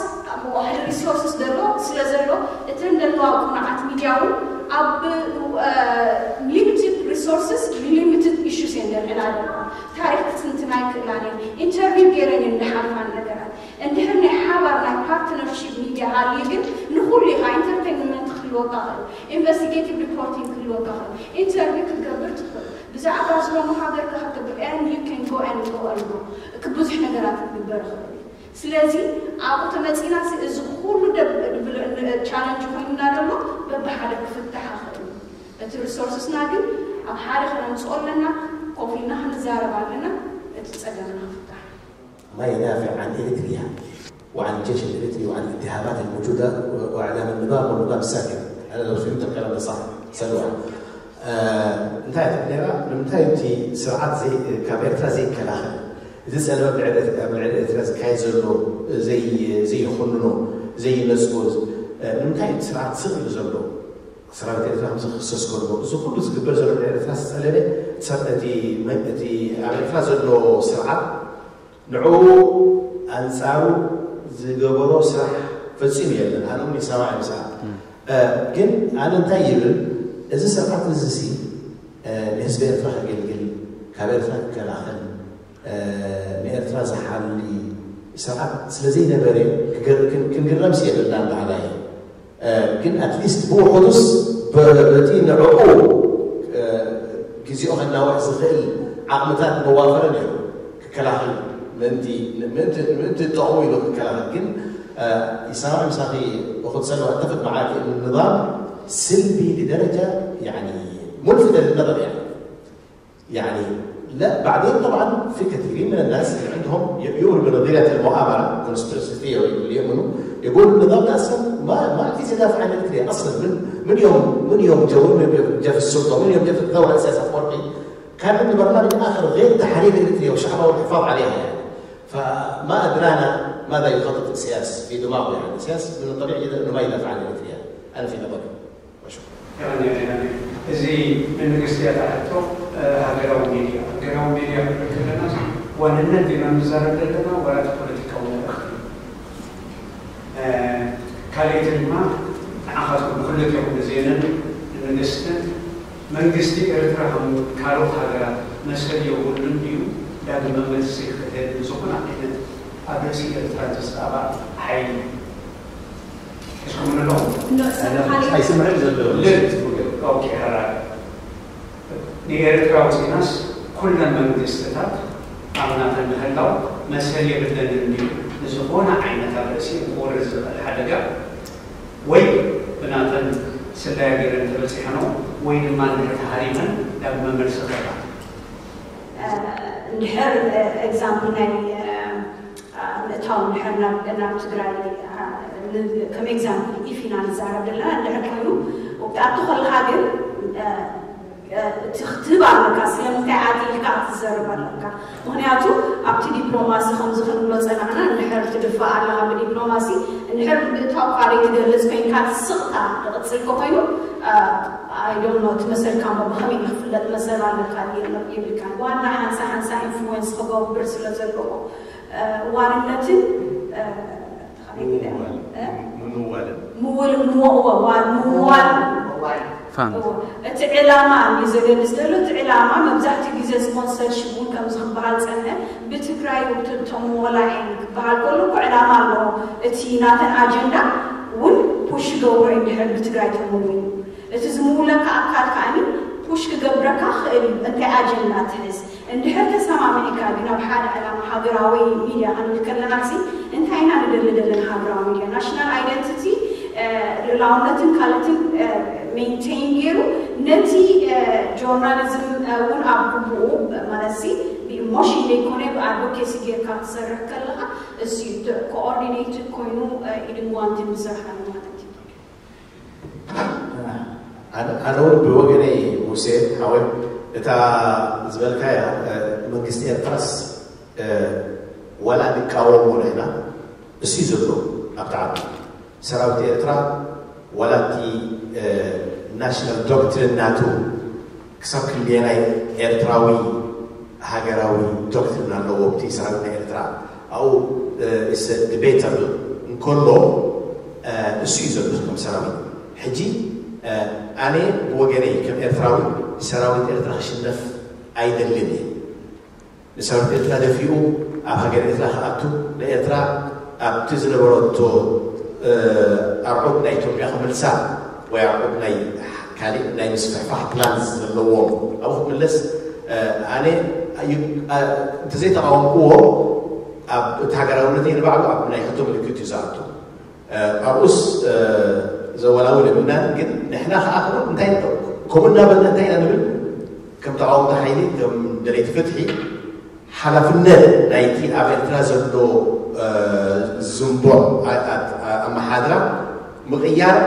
ሓደ ሪሶርስስ ዘሎ ስለ ዘሎ እተን ዘለዋ ቅኑዓት ሚድያ እውን ኣብ ሊሚትድ ሪሶርስስ ሊሚትድ ኢሹስ እየን ዘልዕላ ዘለዋ። ታሪክ ክትንትና ይክእላን እየን። ኢንተርቪው ገይረን እየን ዝሓልፋን ነገራት። እንድሕር ናይ ሓባር ናይ ፓርትነርሺፕ ሚድያ ሃልዩ ግን ንኩሉ ኢኻ ኢንተርቴንመንት ክህልወካ ክእል፣ ኢንቨስቲጌቲቭ ሪፖርቲንግ ክህልወካ ክእል፣ ኢንተርቪው ክትገብር ትኽእል። ብዛዕባ ዝሎሚ ሃገርካ ክትገብር and you can go and go and go ብዙሕ ነገራት ክግበር ይኽእል እዩ። ስለዚ ኣብኡ ተመፂና እዚ ኩሉ ቻለንጅ ኮይኑና ዘሎ በብሓደ ክፍታሕ ይኽእል እዩ። እቲ ሪሶርስስና ግን ኣብ ሓደ ክነምፅኦ ኣለና። ኮፍ ኢልና ክንዛረብ ኣለና። እቲ ፀገምና ክፍታሕ ما يدافع عن إريتريا وعن الجيش الإريتري وعن الاتهامات الموجودة وإعلام النظام والنظام الساكت. أنا لو فهمت الكلام ده صح، سلوى. እንታይ ትብለና ንምንታይ እቲ ስርዓት ካብ ኤርትራ ዘይከላኸል? እዚ ጸለመ ኣብ ልዕሊ ኤርትራ ዝካየድ ዘሎ ዘይኮንኖ ዘይነጽጎ ንምንታይ እቲ ስርዓት ስቕ ኢሉ ዘሎ? ሰራዊት ኤርትራ ከም ዝኽሰስ ከሎ እዚ ኩሉ ዝግበር ዘሎ ኤርትራ ዝጸለመ እቲ ኣብ ኤርትራ ዘሎ ስርዓት ንዕኡ ኣንጻሩ ዝገበሮ ስራሕ ፈጺሙ የለን። ኣነ እውን ይሰማዕ ይምስኣ። ግን ኣነ እንታይ ይብል፣ እዚ ስርዓት እዚ ሲ ንህዝቢ ኤርትራ ከገልግል፣ ካብ ኤርትራ ክከላኸል፣ ንኤርትራ ዝሓሊ ስርዓት ስለ ዘይነበረ ክንግረምሲ የብልናን በሃላይ። ግን ኣትሊስት ብውሑዱስ በቲ ንዕኡ ግዜኡ ከናውሕ ዝኽእል ዓቕምታት መዋፈረ ነይሩ ክከላኸል ምእንቲ ጠቕሙ ኢሉ ክከላኸል። ግን ይሰማማዕ ምሳኺ እኹት ሰልዋ፣ أتفق معك إنه النظام سلبي لدرجة يعني ملفتة للنظر يعني يعني لا. بعدين طبعا في كثيرين من الناس اللي عندهم يؤمنوا بنظريه المؤامره، conspiracy theory، اللي يؤمنوا يقول النظام ده اصلا ما ما عايز يدافع عن اريتريا اصلا. من من يوم من يوم جاء في السلطه، من يوم جاء في الثوره السياسي افورقي، كان عنده برنامج اخر غير تحرير اريتريا وشعبها والحفاظ عليها يعني. فما ادرانا ماذا يخطط السياس في دماغه يعني. السياس من الطبيعي جدا انه ما يدافع عن اريتريا، انا في نظري. እዚ ንንግስቲ እያ ትሓቶ። ሃገራዊ ሚድያ፣ ሃገራዊ ሚድያ ክንብል ከለና ዋንነት ዲና ንዛረብ ዘለና ዋላ እቲ ፖለቲካዊ መልእኽቲ? ካልኣይቲ ድማ ንዓኻትኩም ንክልቲኹም ንዜንን ንንግስትን መንግስቲ ኤርትራ ከም ካልኦት ሃገራት መሰል የብሉን ድዩ ዳግመ መልሲ ክህብ ንዝኾነ ዓይነት ኣብ ርእሲ ኤርትራ ዝፃባእ ሓይሊ? ሒዝኩም ኣለኹም? ኣይስምዕን ዘሎ ኦኬ፣ ሕራይ። ንኤርትራ ኣውፂእናስ ኩለን መንግስትታት ኣብ ናተን ምህላው መሰል የብለንን ድዩ ንዝኾነ ዓይነት ኣብ ርእሲ ክወርድ ዝኽእል ሓደጋ ወይ ብናተን ስለያ ገይረን ተበፂሐንኦ ወይ ድማ እንድሕር ተሃሪመን ዳግመ መልሲ ክህባ? እንድሕር ኤግዛምፕል ናይ ምእታው እንድሕር ናብ ትግራይ ከም ኤግዛምፕል ኢፍ ኢና ንዛረብ ዘለና እንድሕር ኮይኑ ኣብቲ ከለካ ግን እቲ ክትህብ ኣለካ። ስለምንታይ ኣቲ ኢልካ ክትዘርብ ኣለካ። ምክንያቱ ኣብቲ ዲፕሎማሲ ከምዚ ክንብሎ ፀናሕና እንድሕር ትድፋእ ኣለካ ብዲፕሎማሲ እንድሕር ምእታው ካልእ ትገልፅ ኮይንካ ስቕታ ትቕፅል ከኮይኑ I don't know እቲ መሰልካ እሞ ብኸመይ ክፍለጥ መሰል ኣለካ የብልካ። ዋና ሓንሳ ሓንሳ ኢንፍሉዌንስ ክገብር ስለ ዘለዎ ዋንነትን ምውዋልን ምውል ምወዋል ምውዋል ፋንድ እቲ ዕላማ እዩ ዘገልፅ ዘሎ። እቲ ዕላማ መብዛሕትኡ ግዜ ስፖንሰርሽፕ እውን ከምዚ ክበሃል ፀንሐ ብትግራይ ውትድቶም ወላ ክበሃል ከሎ እኮ ዕላማ ኣለዎ። እቲ ናተን ኣጀንዳ እውን ፑሽ ገብሮ እዩ ድሕር ብትግራይ ተመዊሉ እቲ ዝምውለካ ኣካል ከዓኒ ፑሽ ክገብረካ ክእል እዩ እንታይ ኣጀንዳ ትሕዝ እንድሕር ተሰማሚዕካ ግን ኣብ ሓደ ዕላማ ሃገራዊ ሚድያ ክንብል ከለና ሲ እንታይ ኢና ንደሊ ዘለና ሃገራዊ ሚድያ ናሽናል ኣይደንቲቲ ልእላውነትን ካልእትን ሜንቴን ገይሩ ነቲ ጆርናሊዝም እውን ኣብ ግቡኡ ማለት ሲ ብኢሞሽን ዘይኮነ ብኣድቮኬሲ ጌርካ ትሰርሕ ከለካ እሱ ኮኦርዲኔትድ ኮይኑ ኢድን ጓንትን ዝሰርሓሉ ማለት እዩ። ኣነ እውን ብወገነይ ሙሴ ሓወይ እታ ዝበልካያ መንግስቲ ኤርትራስ ዋላ ንቃወሞ ንሕና እሱ ዘሎ ኣብቲ ዓዲ ሰራዊት ኤርትራ ዋላ እቲ ናሽናል ዶክትሪን ናቱ ክሳብ ክንደየናይ ኤርትራዊ ሃገራዊ ዶክትሪን ኣለዎ ኣብቲ ሰራዊት ናይ ኤርትራ ኣብኡ ዲቤተብል እንከሎ እሱ እዩ ዘሎ ከም ሰራዊት ሕጂ ኣነ ብወገነይ ከም ኤርትራዊ ሰራዊት ኤርትራ ክሽነፍ ኣይደልን እየ ንሰራዊት ኤርትራ ደፊኡ ኣብ ሃገር ኤርትራ ክኣቱ ንኤርትራ ኣብቲ ዝነበረቶ ኣርዑት ናይ ኢትዮጵያ ክምልሳ ወይ ኣርዑት ናይ ካሊእ ናይ ምስፍሕፋሕ ፕላን ዘለዎም ኣብኡ ክትምለስ ኣነ እንተዘይተቃወምክዎ ኣብ እቲ ሃገራውነት ንባዕሉ ኣብ ናይ ሕቶ ምልክት እዩ ዝኣቱ ኣብኡስ ዘወላውል የብልናን ግን ንሕና ከዓ ከምኡ እንታይ ከምኡ እናበልና እንታይ ኢና ንብል ከም ተቃወምቲ ሓይሊ ከም ደለይቲ ፍትሒ ሓላፍነት ናይቲ ኣብ ኤርትራ ዘሎ ዝንቦ ኣመሓድራ ምቕያር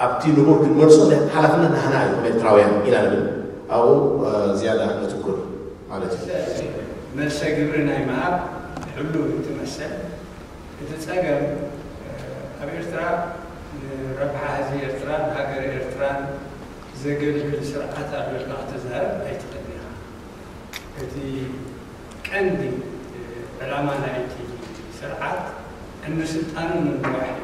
ኣብቲ ንቡር ክንመልሶ ሓላፍነት ናህና እዩ ከም ኤርትራውያን ኢና ንብል ኣብኡ ዝያዳ ነትኩር ማለት እዩ መልሰ ግብሪ ናይ ምሃብ ሕሉ ትመሰል እቲ ጸገም ኣብ ኤርትራ ንረብሓ ህዝቢ ኤርትራን ሃገር ኤርትራን ዘገልግል ስርዓት ኣሎ ኢልካ ክትዛረብ ኣይትኽእልን ኢኻ። እቲ ቀንዲ ዕላማ ናይቲ ስርዓት ዕምሪ ስልጣኑ ንምንዋሕ እዩ።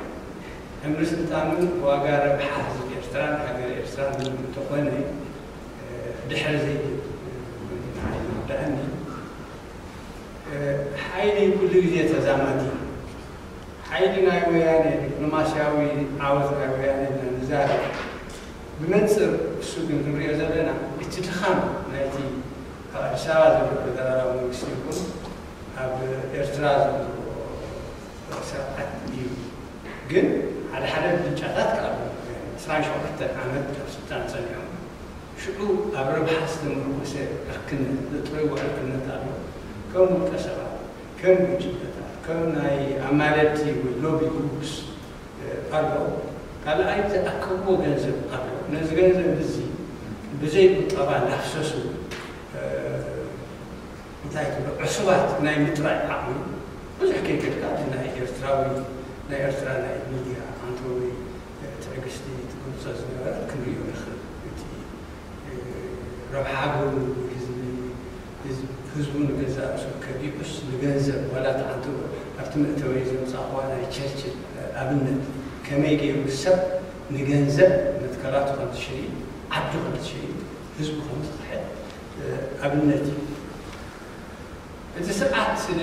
ዕምሪ ስልጣኑ ዋጋ ረብሓ ህዝቢ ኤርትራን ሃገር ኤርትራን ምንም እንተኾነ ድሕሪ ዘይብል ይርዳእኒ። ሓይሊ ኩሉ ግዜ ተዛማዲ እዩ። ሓይሊ ናይ ወያነ ዲፕሎማስያዊ ዓወት ናይ ወያነ ኢና ንዛረብ። ብመንፅር እሱ ግን ክንሪኦ ዘለና እቲ ድኻም ናይቲ ኣብ ኣዲስ ኣበባ ዘሎ ፌደራላዊ መንግስቲ ይኹን ኣብ ኤርትራ ዘሎ ስርዓት እዩ። ግን ሓደ ሓደ ብልጫታት ከኣ ኣለዎ። ዕስራን ሸውዓተን ዓመት ኣብ ስልጣን ጸኒሖም ሽዑ ኣብ ረብሓ ዝተመርኮሰ ዕርክነት፣ ዘጥረይዎ ዕርክነት ኣሎ። ከም ውልቀ ሰባት፣ ከም ጉጅለታት፣ ከም ናይ ኣማለድቲ ወይ ሎቢ ግሩፕስ ኣሎ። ካልኣይ ዝኣከብዎ ገንዘብ ኣሎ። ነዚ ገንዘብ እዚ ብዘይ ቁጠባ እንዳፍሰሱ እንታይ ትብሎ ዕሱባት ናይ ምጥራይ ዓቕሚ ብዙሕ ከይከድካ እቲ ናይ ኤርትራዊ ናይ ኤርትራ ናይ ሚድያ ኣንቶኒ ትዕግስቲ ትገልጾ ዝነበረት ክንሪኦ ንኽእል እቲ ረብሓ ሃገሩ ህዝቢ ህዝቡ ንገዛእ ርእሱ ከቢዑስ ንገንዘብ ዋላ ተዓንትኡ ኣብቲ መእተወይ ዘምፃእኽዋ ናይ ቸርችል ኣብነት ከመይ ገይሩ ሰብ ንገንዘብ መትከላቱ ከምትሸይጥ ዓዱ ከምትሸይጥ ህዝቡ ከምትኽሕድ ኣብነት እዩ። እቲ ስርዓት ስለ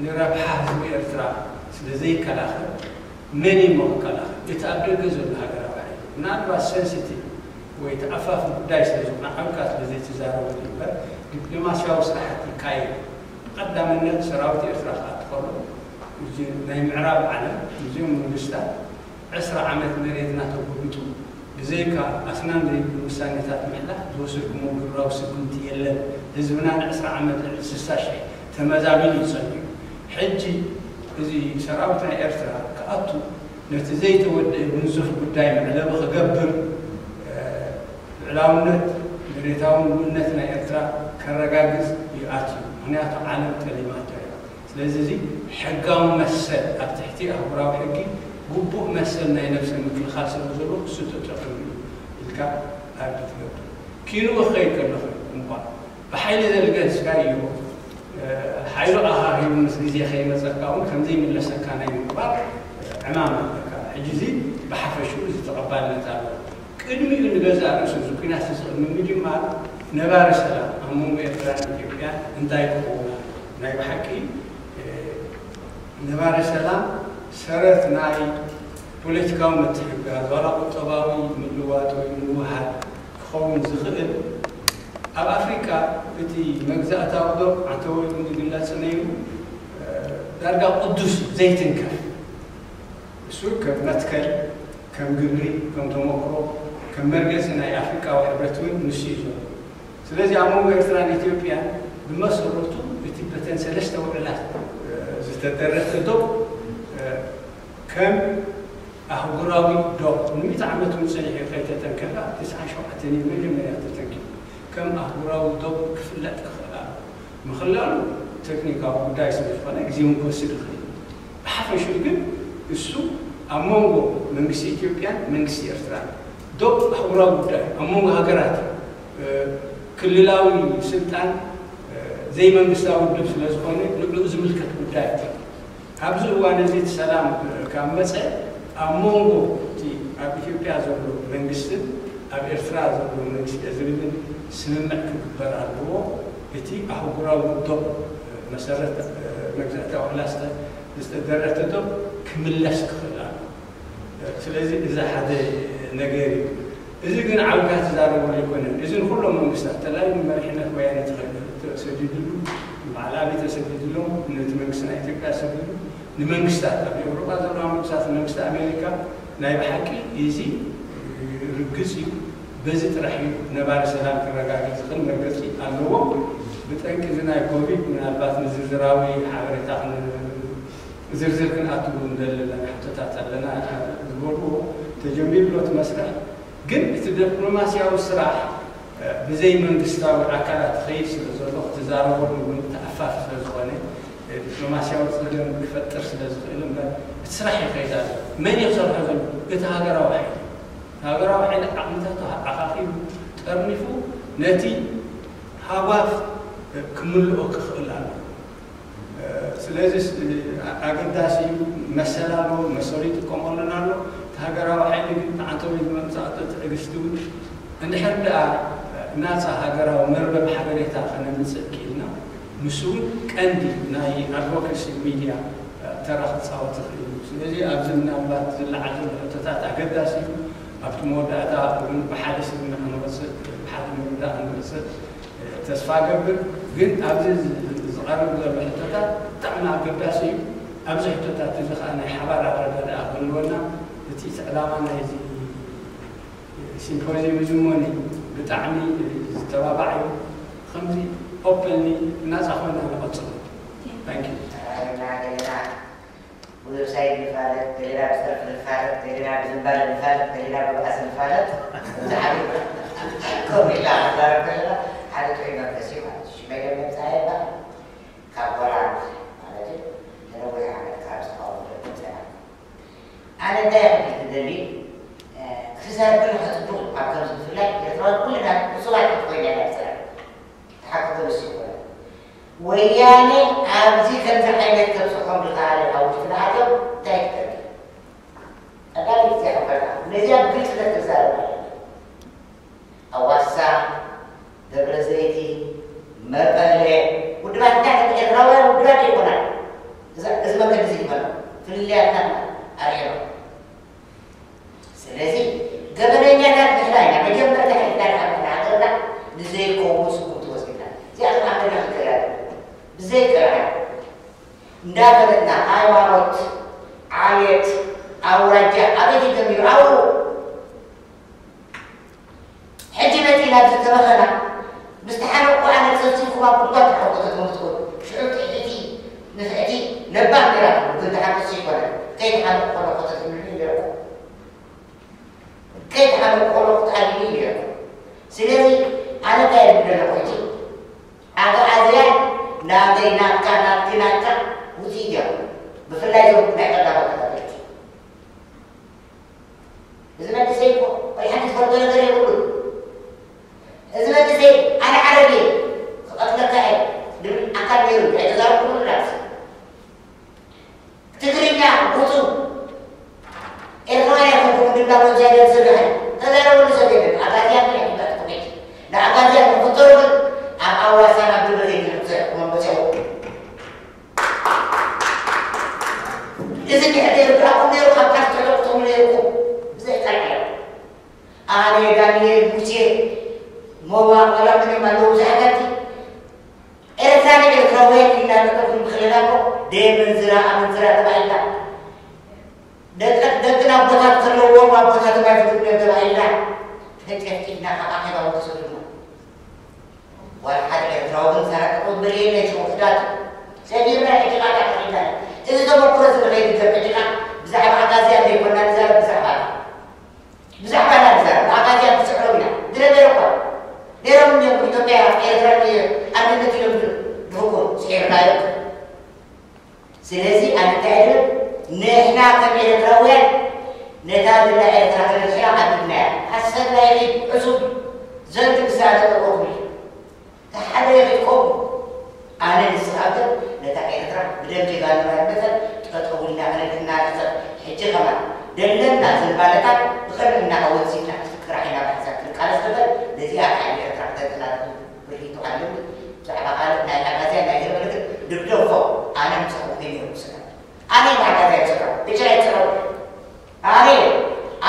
ንረብሓ ህዝቢ ኤርትራ ስለ ዘይከላኸል መን እሞ ክከላኸል? እቲ ኣብ ደገ ዘሎ ሃገራዊ ሓይሊ ምናልባት ሰንሲቲቭ ወይ ተኣፋፊ ጉዳይ ስለ ዝኾነ ዓብካ ስለ ዘይትዛረበሉ እምበር ዲፕሎማስያዊ ስራሕቲ ይካየድ። ብቐዳምነት ሰራዊት ኤርትራ ክኣቱ ከሎ ናይ ምዕራብ ዓለም እዚኦም መንግስታት ዕስራ ዓመት መሬትና ተጎቢጡ ብዘይካ ኣስናን ዘይብሉ ውሳኔታት ምሕላፍ ዝወሰድኩሞ ግብራዊ ስጉምቲ የለን። ህዝብና ንዕስራ ዓመት ልዕሊ ስሳ ሽሕ ተመዛቢሉ እዩ ጸኒሑ። ሕጂ እዚ ሰራዊት ናይ ኤርትራ ክኣቱ ነቲ ዘይተወደአ ግንዙፍ ጉዳይ መዕለቢ ክገብር ልዕላውነት መሬታዊ ምሉእነት ናይ ኤርትራ ከረጋግጽ ይኣትዩ። ምክንያቱ ዓለም ጠሊማቶ እያ። ስለዚ እዚ ሕጋዊ መሰል ኣብ ትሕቲ ኣህጉራዊ ሕጊ ግቡእ መሰል ናይ ነብሰ ምክልኻል ስለ ዘሎ እሱ ተጠቒሙ እዩ ኢልካ ኣርዲ ትገብር። ኪንኡ ክኸይድ ከለኹ እኳ ብሓይሊ ዘልገስካዮ ሓይሉ ኣኻኺቡ ምስ ግዜ ከይመጸካ እውን ከምዘይምለሰካ ናይ ምግባር ዕማም ኣለካ። ሕጂ እዚ ብሓፈሽኡ እዚ ተቐባልነት ኣለዎ። ቅድሚኡ ንገዛእ ርእሱ እዚ ኲናት እዚ ቅድሚ ምጅማር ነባሪ ሰላም ኣብ መንጎ ኤርትራን ኢትዮጵያን እንታይ ክኸውን ኣለዎ? ናይ ብሓቂ ነባሪ ሰላም ሰረት ናይ ፖለቲካዊ ምትሕግጋዝ ዋላ ቁጠባዊ ምልዋጥ ወይ ምውሃድ ክኸውን ዝኽእል ኣብ ኣፍሪቃ እቲ መግዛእታዊ ዶብ ኣንተወሊዱ ዝግለጽ ነይሩ ዳርጋ ቅዱስ ዘይትንከፍ እሱ ከም መትከል ከም ግብሪ ከም ተመክሮ ከም መርገፂ ናይ ኣፍሪቃዊ ሕብረት እውን ንሱ እዩ ዘሎ። ስለዚ ኣብ መንጎ ኤርትራን ኢትዮጵያን ብመሰረቱ እቲ በተን ሰለስተ ውዕላት ዝተደረተ ዶብ ከም ኣህጉራዊ ዶብ ንሚእቲ ዓመት እውን ጸኒሑ ከይተተንከፈ፣ ኣብ ተስዓን ሸውዓተን እዩ መጀመርያ ተተንኪፉ። ከም ኣህጉራዊ ዶብ ክፍለጥ ክኽእል ኣለዎ። ምኽላሉ ቴክኒካዊ ጉዳይ ስለ ዝኾነ ግዜ እውን ክወስድ ይኽእል እዩ። ብሓፈሽኡ ግን እሱ ኣብ መንጎ መንግስቲ ኢትዮጵያን መንግስቲ ኤርትራን ዶብ ኣህጉራዊ ጉዳይ ኣብ መንጎ ሃገራት እዩ። ክልላዊ ስልጣን ዘይመንግስታዊ ውድብ ስለ ዝኾነ ንዕኡ ዝምልከት ጉዳይ እዩ። ኣብዚ እዋን እዚ እቲ ሰላም ካብ መጸ ኣብ መንጎ እቲ ኣብ ኢትዮጵያ ዘሎ መንግስትን ኣብ ኤርትራ ዘሎ መንግስቲ ዝብል ስምምዕ ክግበር ኣለዎ። እቲ ኣህጉራዊ ዶብ መሰረት መግዛእታዊ ዕላል ዝተደረተ ዶብ ክምለስ ክኽእል ኣለዎ። ስለዚ እዚ ሓደ ነገር እዩ። እዚ ግን ዓውካ ትዛረበሉ ኣይኮነን። እዚ ንኩሎም መንግስታት ተላይ ንመሪሕነት ወያነ ተኸ- ተሰዲድሉ በዓል ኣብይ ተሰዲድሎም ነቲ መንግስቲ ናይ ኢትዮጵያ ሰዲዱ ንመንግስታት ኣብ ኤውሮጳ ዘለዋ መንግስታት መንግስቲ ኣሜሪካ ናይ ብሓቂ እዚ ርግፅ እዩ። በዚ ጥራሕ እዩ ነባሪ ሰላም ክረጋገፅ ዝኽእል መርገፂ ኣለዎ። ብጠንቂ እዚ ናይ ኮቪድ ምናልባት ንዝርዝራዊ ሓበሬታ ዝርዝር ክንኣትዉ እንደለና ሕቶታት ኣለና ዝበልዎ ተጀሚሩ ኣሎ እቲ መስርሕ። ግን እቲ ዲፕሎማስያዊ ስራሕ ብዘይ መንግስታዊ ኣካላት ክኸይድ ስለ ዘሎ ክትዛረበሉ እውን ተኣፋፍ ስለ ዝኾነ ዲፕሎማስያዊ ፀገም ክፈጥር ስለ ዝኽእል እምበር እቲ ስራሕ ይኸይድ ኣሎ። መን እዩ ክሰርሖ ዘሎ? እቲ ሃገራዊ ሓይሊ። ሃገራዊ ሓይሊ ዓቕምታቱ ኣኻኺቡ ጠርኒፉ ነቲ ሃጓፍ ክምልኦ ክኽእል ኣሎ። ስለዚ ኣገዳሲ እዩ። መሰል ኣለዎ፣ መሰሉ ይጥቀመሉን ኣሎ። እቲ ሃገራዊ ሓይሊ ግን ንዓንቶም እዩ ዝመምፃእ ትዕግስቲ እውን እንድሕር ደኣ ናፃ ሃገራዊ መርበብ ሓበሬታ ከነምፅእ ክኢልና ንሱ እውን ቀንዲ ናይ ኣድቮካሲ ሚድያ ተራ ክፃወት ይኽእል እዩ። ስለዚ ኣብዚ ምናልባት ዝለዓል ዘሎ ሕቶታት ኣገዳሲ እዩ። ኣብቲ መወዳእታ እውን ብሓደ ስምምዕ ክንወፅእ ብሓደ ምርዳእ ክንወፅእ ተስፋ ገብር። ግን ኣብዚ ዝቐርብ ዘሎ ሕቶታት ብጣዕሚ ኣገዳሲ እዩ። ኣብዚ ሕቶታት እዚ ከዓ ናይ ሓባር ኣረዳድኣ ክህልወና እቲ ዕላማ ናይዚ ሲምፖዚየም እዚ እሞኒ ብጣዕሚ ዝተባባዕ እዩ። ከምዚ ኦፕንሊ ናፃ ኮይና ንቐፅሎ። ታንኪ። ብዌብሳይት ንፋለጥ፣ ገሌና ብሰልፊ ንፋለጥ፣ ገሌና ብዝንባለ ንፋለጥ፣ ገሌና ብባእሲ ንፋለጥ። ከምኡ ኢልና ክንዛረብ ከለና ሓደ ጥዑይ መንፈስ እዩ ማለት እዩ። ሽመይ ደም መብፅዓ ይበሃል። ካብ ሆላንድ ማለት እዩ። ንነዊሕ ዓመት ካብ ዝተቃወሙ ደቂ ኣንስትዮ። ኣነ እንታይ ክብል ክደሊ፣ እቲ ሰብ ኩሉ ከፅቡቕ እዩ። ኣብ ከምዚ ብፍላይ ኤርትራውያን ኩልና ዕሱባት ክትኮይና ኢና ንፅዕር። ተሓቅቆ ምስ ይኾነ ወያነ ኣብዚ ከምዚ ዓይነት ከብፅሖም ዝኸኣለ ኣብ ውሽጥና ኣትዮም እንታይ ክገብር? ቀዳመይቲ እዚኣ ከበርታ ነዚኣ ብግልፅነት ክዛረብ ኣለና። ኣዋሳ፣ ደብረ ዘይቲ፣ መቐለ ውድባት እንታይ ኤርትራውያን ውድባት ኣይኮናን። እዚ መገዲ እዚ ይበሎ ፍልልያትና ኣርኤሎ። ስለዚ ገበነኛታት ንሕና ኢና። መጀመርታ ሒዝና ንሓመና ሃገርና ንዘይከውን ስጉምቲ ወሲድና። እዚኣቶም ኣብ መድረኽ ይቀርያ ብዘይቀርያ እንዳፈለጥና ሃይማኖት፣ ዓሌት፣ ኣውራጃ ኣበይ ተጀሚሩ ኣብኡ ሕጂ መፂና ኣብዚ ተበኸና ምስ ተሓነቁ ኣነ ፀብፂብኩም ኣብ ጉድጓድ ተሓቆጠት መምትኮን ሽዑ ጥዕቲ ንፍዕቲ ነባር ነራ ግን ተሓቆስ ይኮነ ከይተሓነቁ ከሎ ኮተት ምንድን ገርኩ ከይተሓነቁ ከሎ ክትኣድኒ ገርኩ ስለዚ ኣነ እንታይ የብል ዘለኹ ሕጂ ኣግኣዝያን ናተይ ናትካ ናትኪ ናትካ ውፅኢት እዮም ብፍላይ ዞም ናይ ቀዳሞት ተጋደልቲ እዚ መንእሰይ እኮ ወይ ሓንቲ ትፈልጦ ነገር የብሉን። እዚ መንእሰይ ኣነ ዓረብ እየ ክቐትለካ እየ ዝብል ኣካል ነይሩ ኣይተዛረብኩሉን ዳስ ትግርኛ ውፁ ኤርትራውያን ኣይኮንኩም እንድላ ወንጀል ዝስርሕ ተዛረበሉ ሰብ የለን። ኣጋዚያ ምን ይሕበት ኮሜት ንኣጋዚያ ምፍጠሩ ግን ኣብ ኣዋሳና ብርበ ዘይግልም ዘሕኩመን በፂኹ እዚ ድሕር ነይሩ ብኣኩም ነይሩ ካብ ታሕቲ ተለቁቶም ነይርኩም ብዘይ ጠልዓዮ ኣነ ዳንኤል ሙሴ ሞባ ቆላ ምንም ኣለዉ ብዙሓት ኣብቲ ኤርትራ ንኤርትራውያን ኢልናጠቀ ክንምክለና እኮ ደየመንዝራ ኣመንዝራ ተባሂልና ደቅን ኣቦታት ከለዎም ኣቦታቶም ኣይፍልጡን እዮም ተባሂልና ተጨፍጭፍና ካብ ኣኼባ ወሰዱና ዋላ ሓደ ኤርትራዊ ግን ሰረቀ ወንበር የለን ሽሙ ክዳቱ ሰጊርና ዕጭቃ ዳተኺልና እዚ ተመክሮ እዚ ንኸይድገም ዕጭቃ ብዛዕባ ኣጋዝያን ዘይኮና ንዛረብ፣ ብዛዕባ ብዛዕባ ና ንዛረብ። ኣጋዝያን ትስዕሮም ኢና ዝነበረ እኳ ነይሮም እዮም። ኢትዮጵያ ኤርትራ ኣንድነት ኢሎም ድህጎ ስዒርናዮ። ስለዚ ኣነ እንታይ ድብል፣ ንሕና ከም ኤርትራውያን ነታ ድላ ኤርትራ ተበልሒና ዓቢድናያ። ሓሰብና ይኺድ ዕሱብ ዘንድ ምሳለ ጠቆኹ። ተሓደ ይኺድ ቆሙ። ኣነ ንስኻ ግን ነታ ኤርትራ ብደም ጀጋኑና መጠን ጠጠው ኢልና ክንሕናነጸ ሕጂ ከማን ደለና ዝንባለታት ብቐንዕና ኣወጺእና ክትፍክራ ኢና ብሓሳብ ክንቃለስ ንኽእል። ነዚኣ ከኣ ንኤርትራ ክተንጥላ ብርሂቱ ኣለኒ። ብዛዕባ ካልእ ናይ ኣጋዝያን ናይ ገለ ግን ድግደፎ። ኣነ ምሳኹም ከይነ ይውስና። ኣነ ናይ ኣጋዝያን ይውስና። ብቻ ይጸረው። ኣነ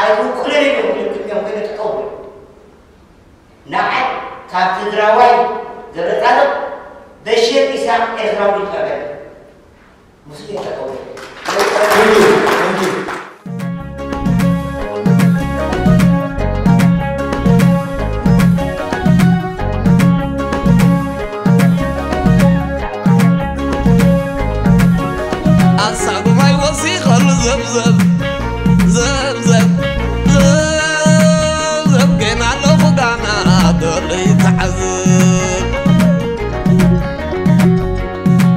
ኣይትውክሉን ኢኹም ኢልኩም እዮም ኮይነ ጠጠው። ንዓይ ካብ ትግራዋይ ገብረጻድቕ በሽር ኢሳቕ ኤርትራዊ ይቐበል። ምስሉ ይጠቀሙ። Thank you. Thank you. ኣሳጉማይ ወሲኸሉ ዘብዘብ ዘብዘብ ዘብዘብ ገና ኣለኹ ጋና ዶሎ ይተዓዝብ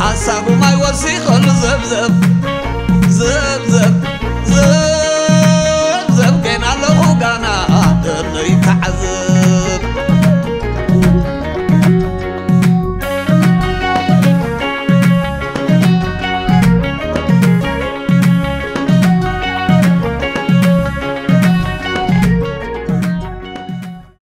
ኣሳጉማይ ወሲኸሉ ዘብዘብ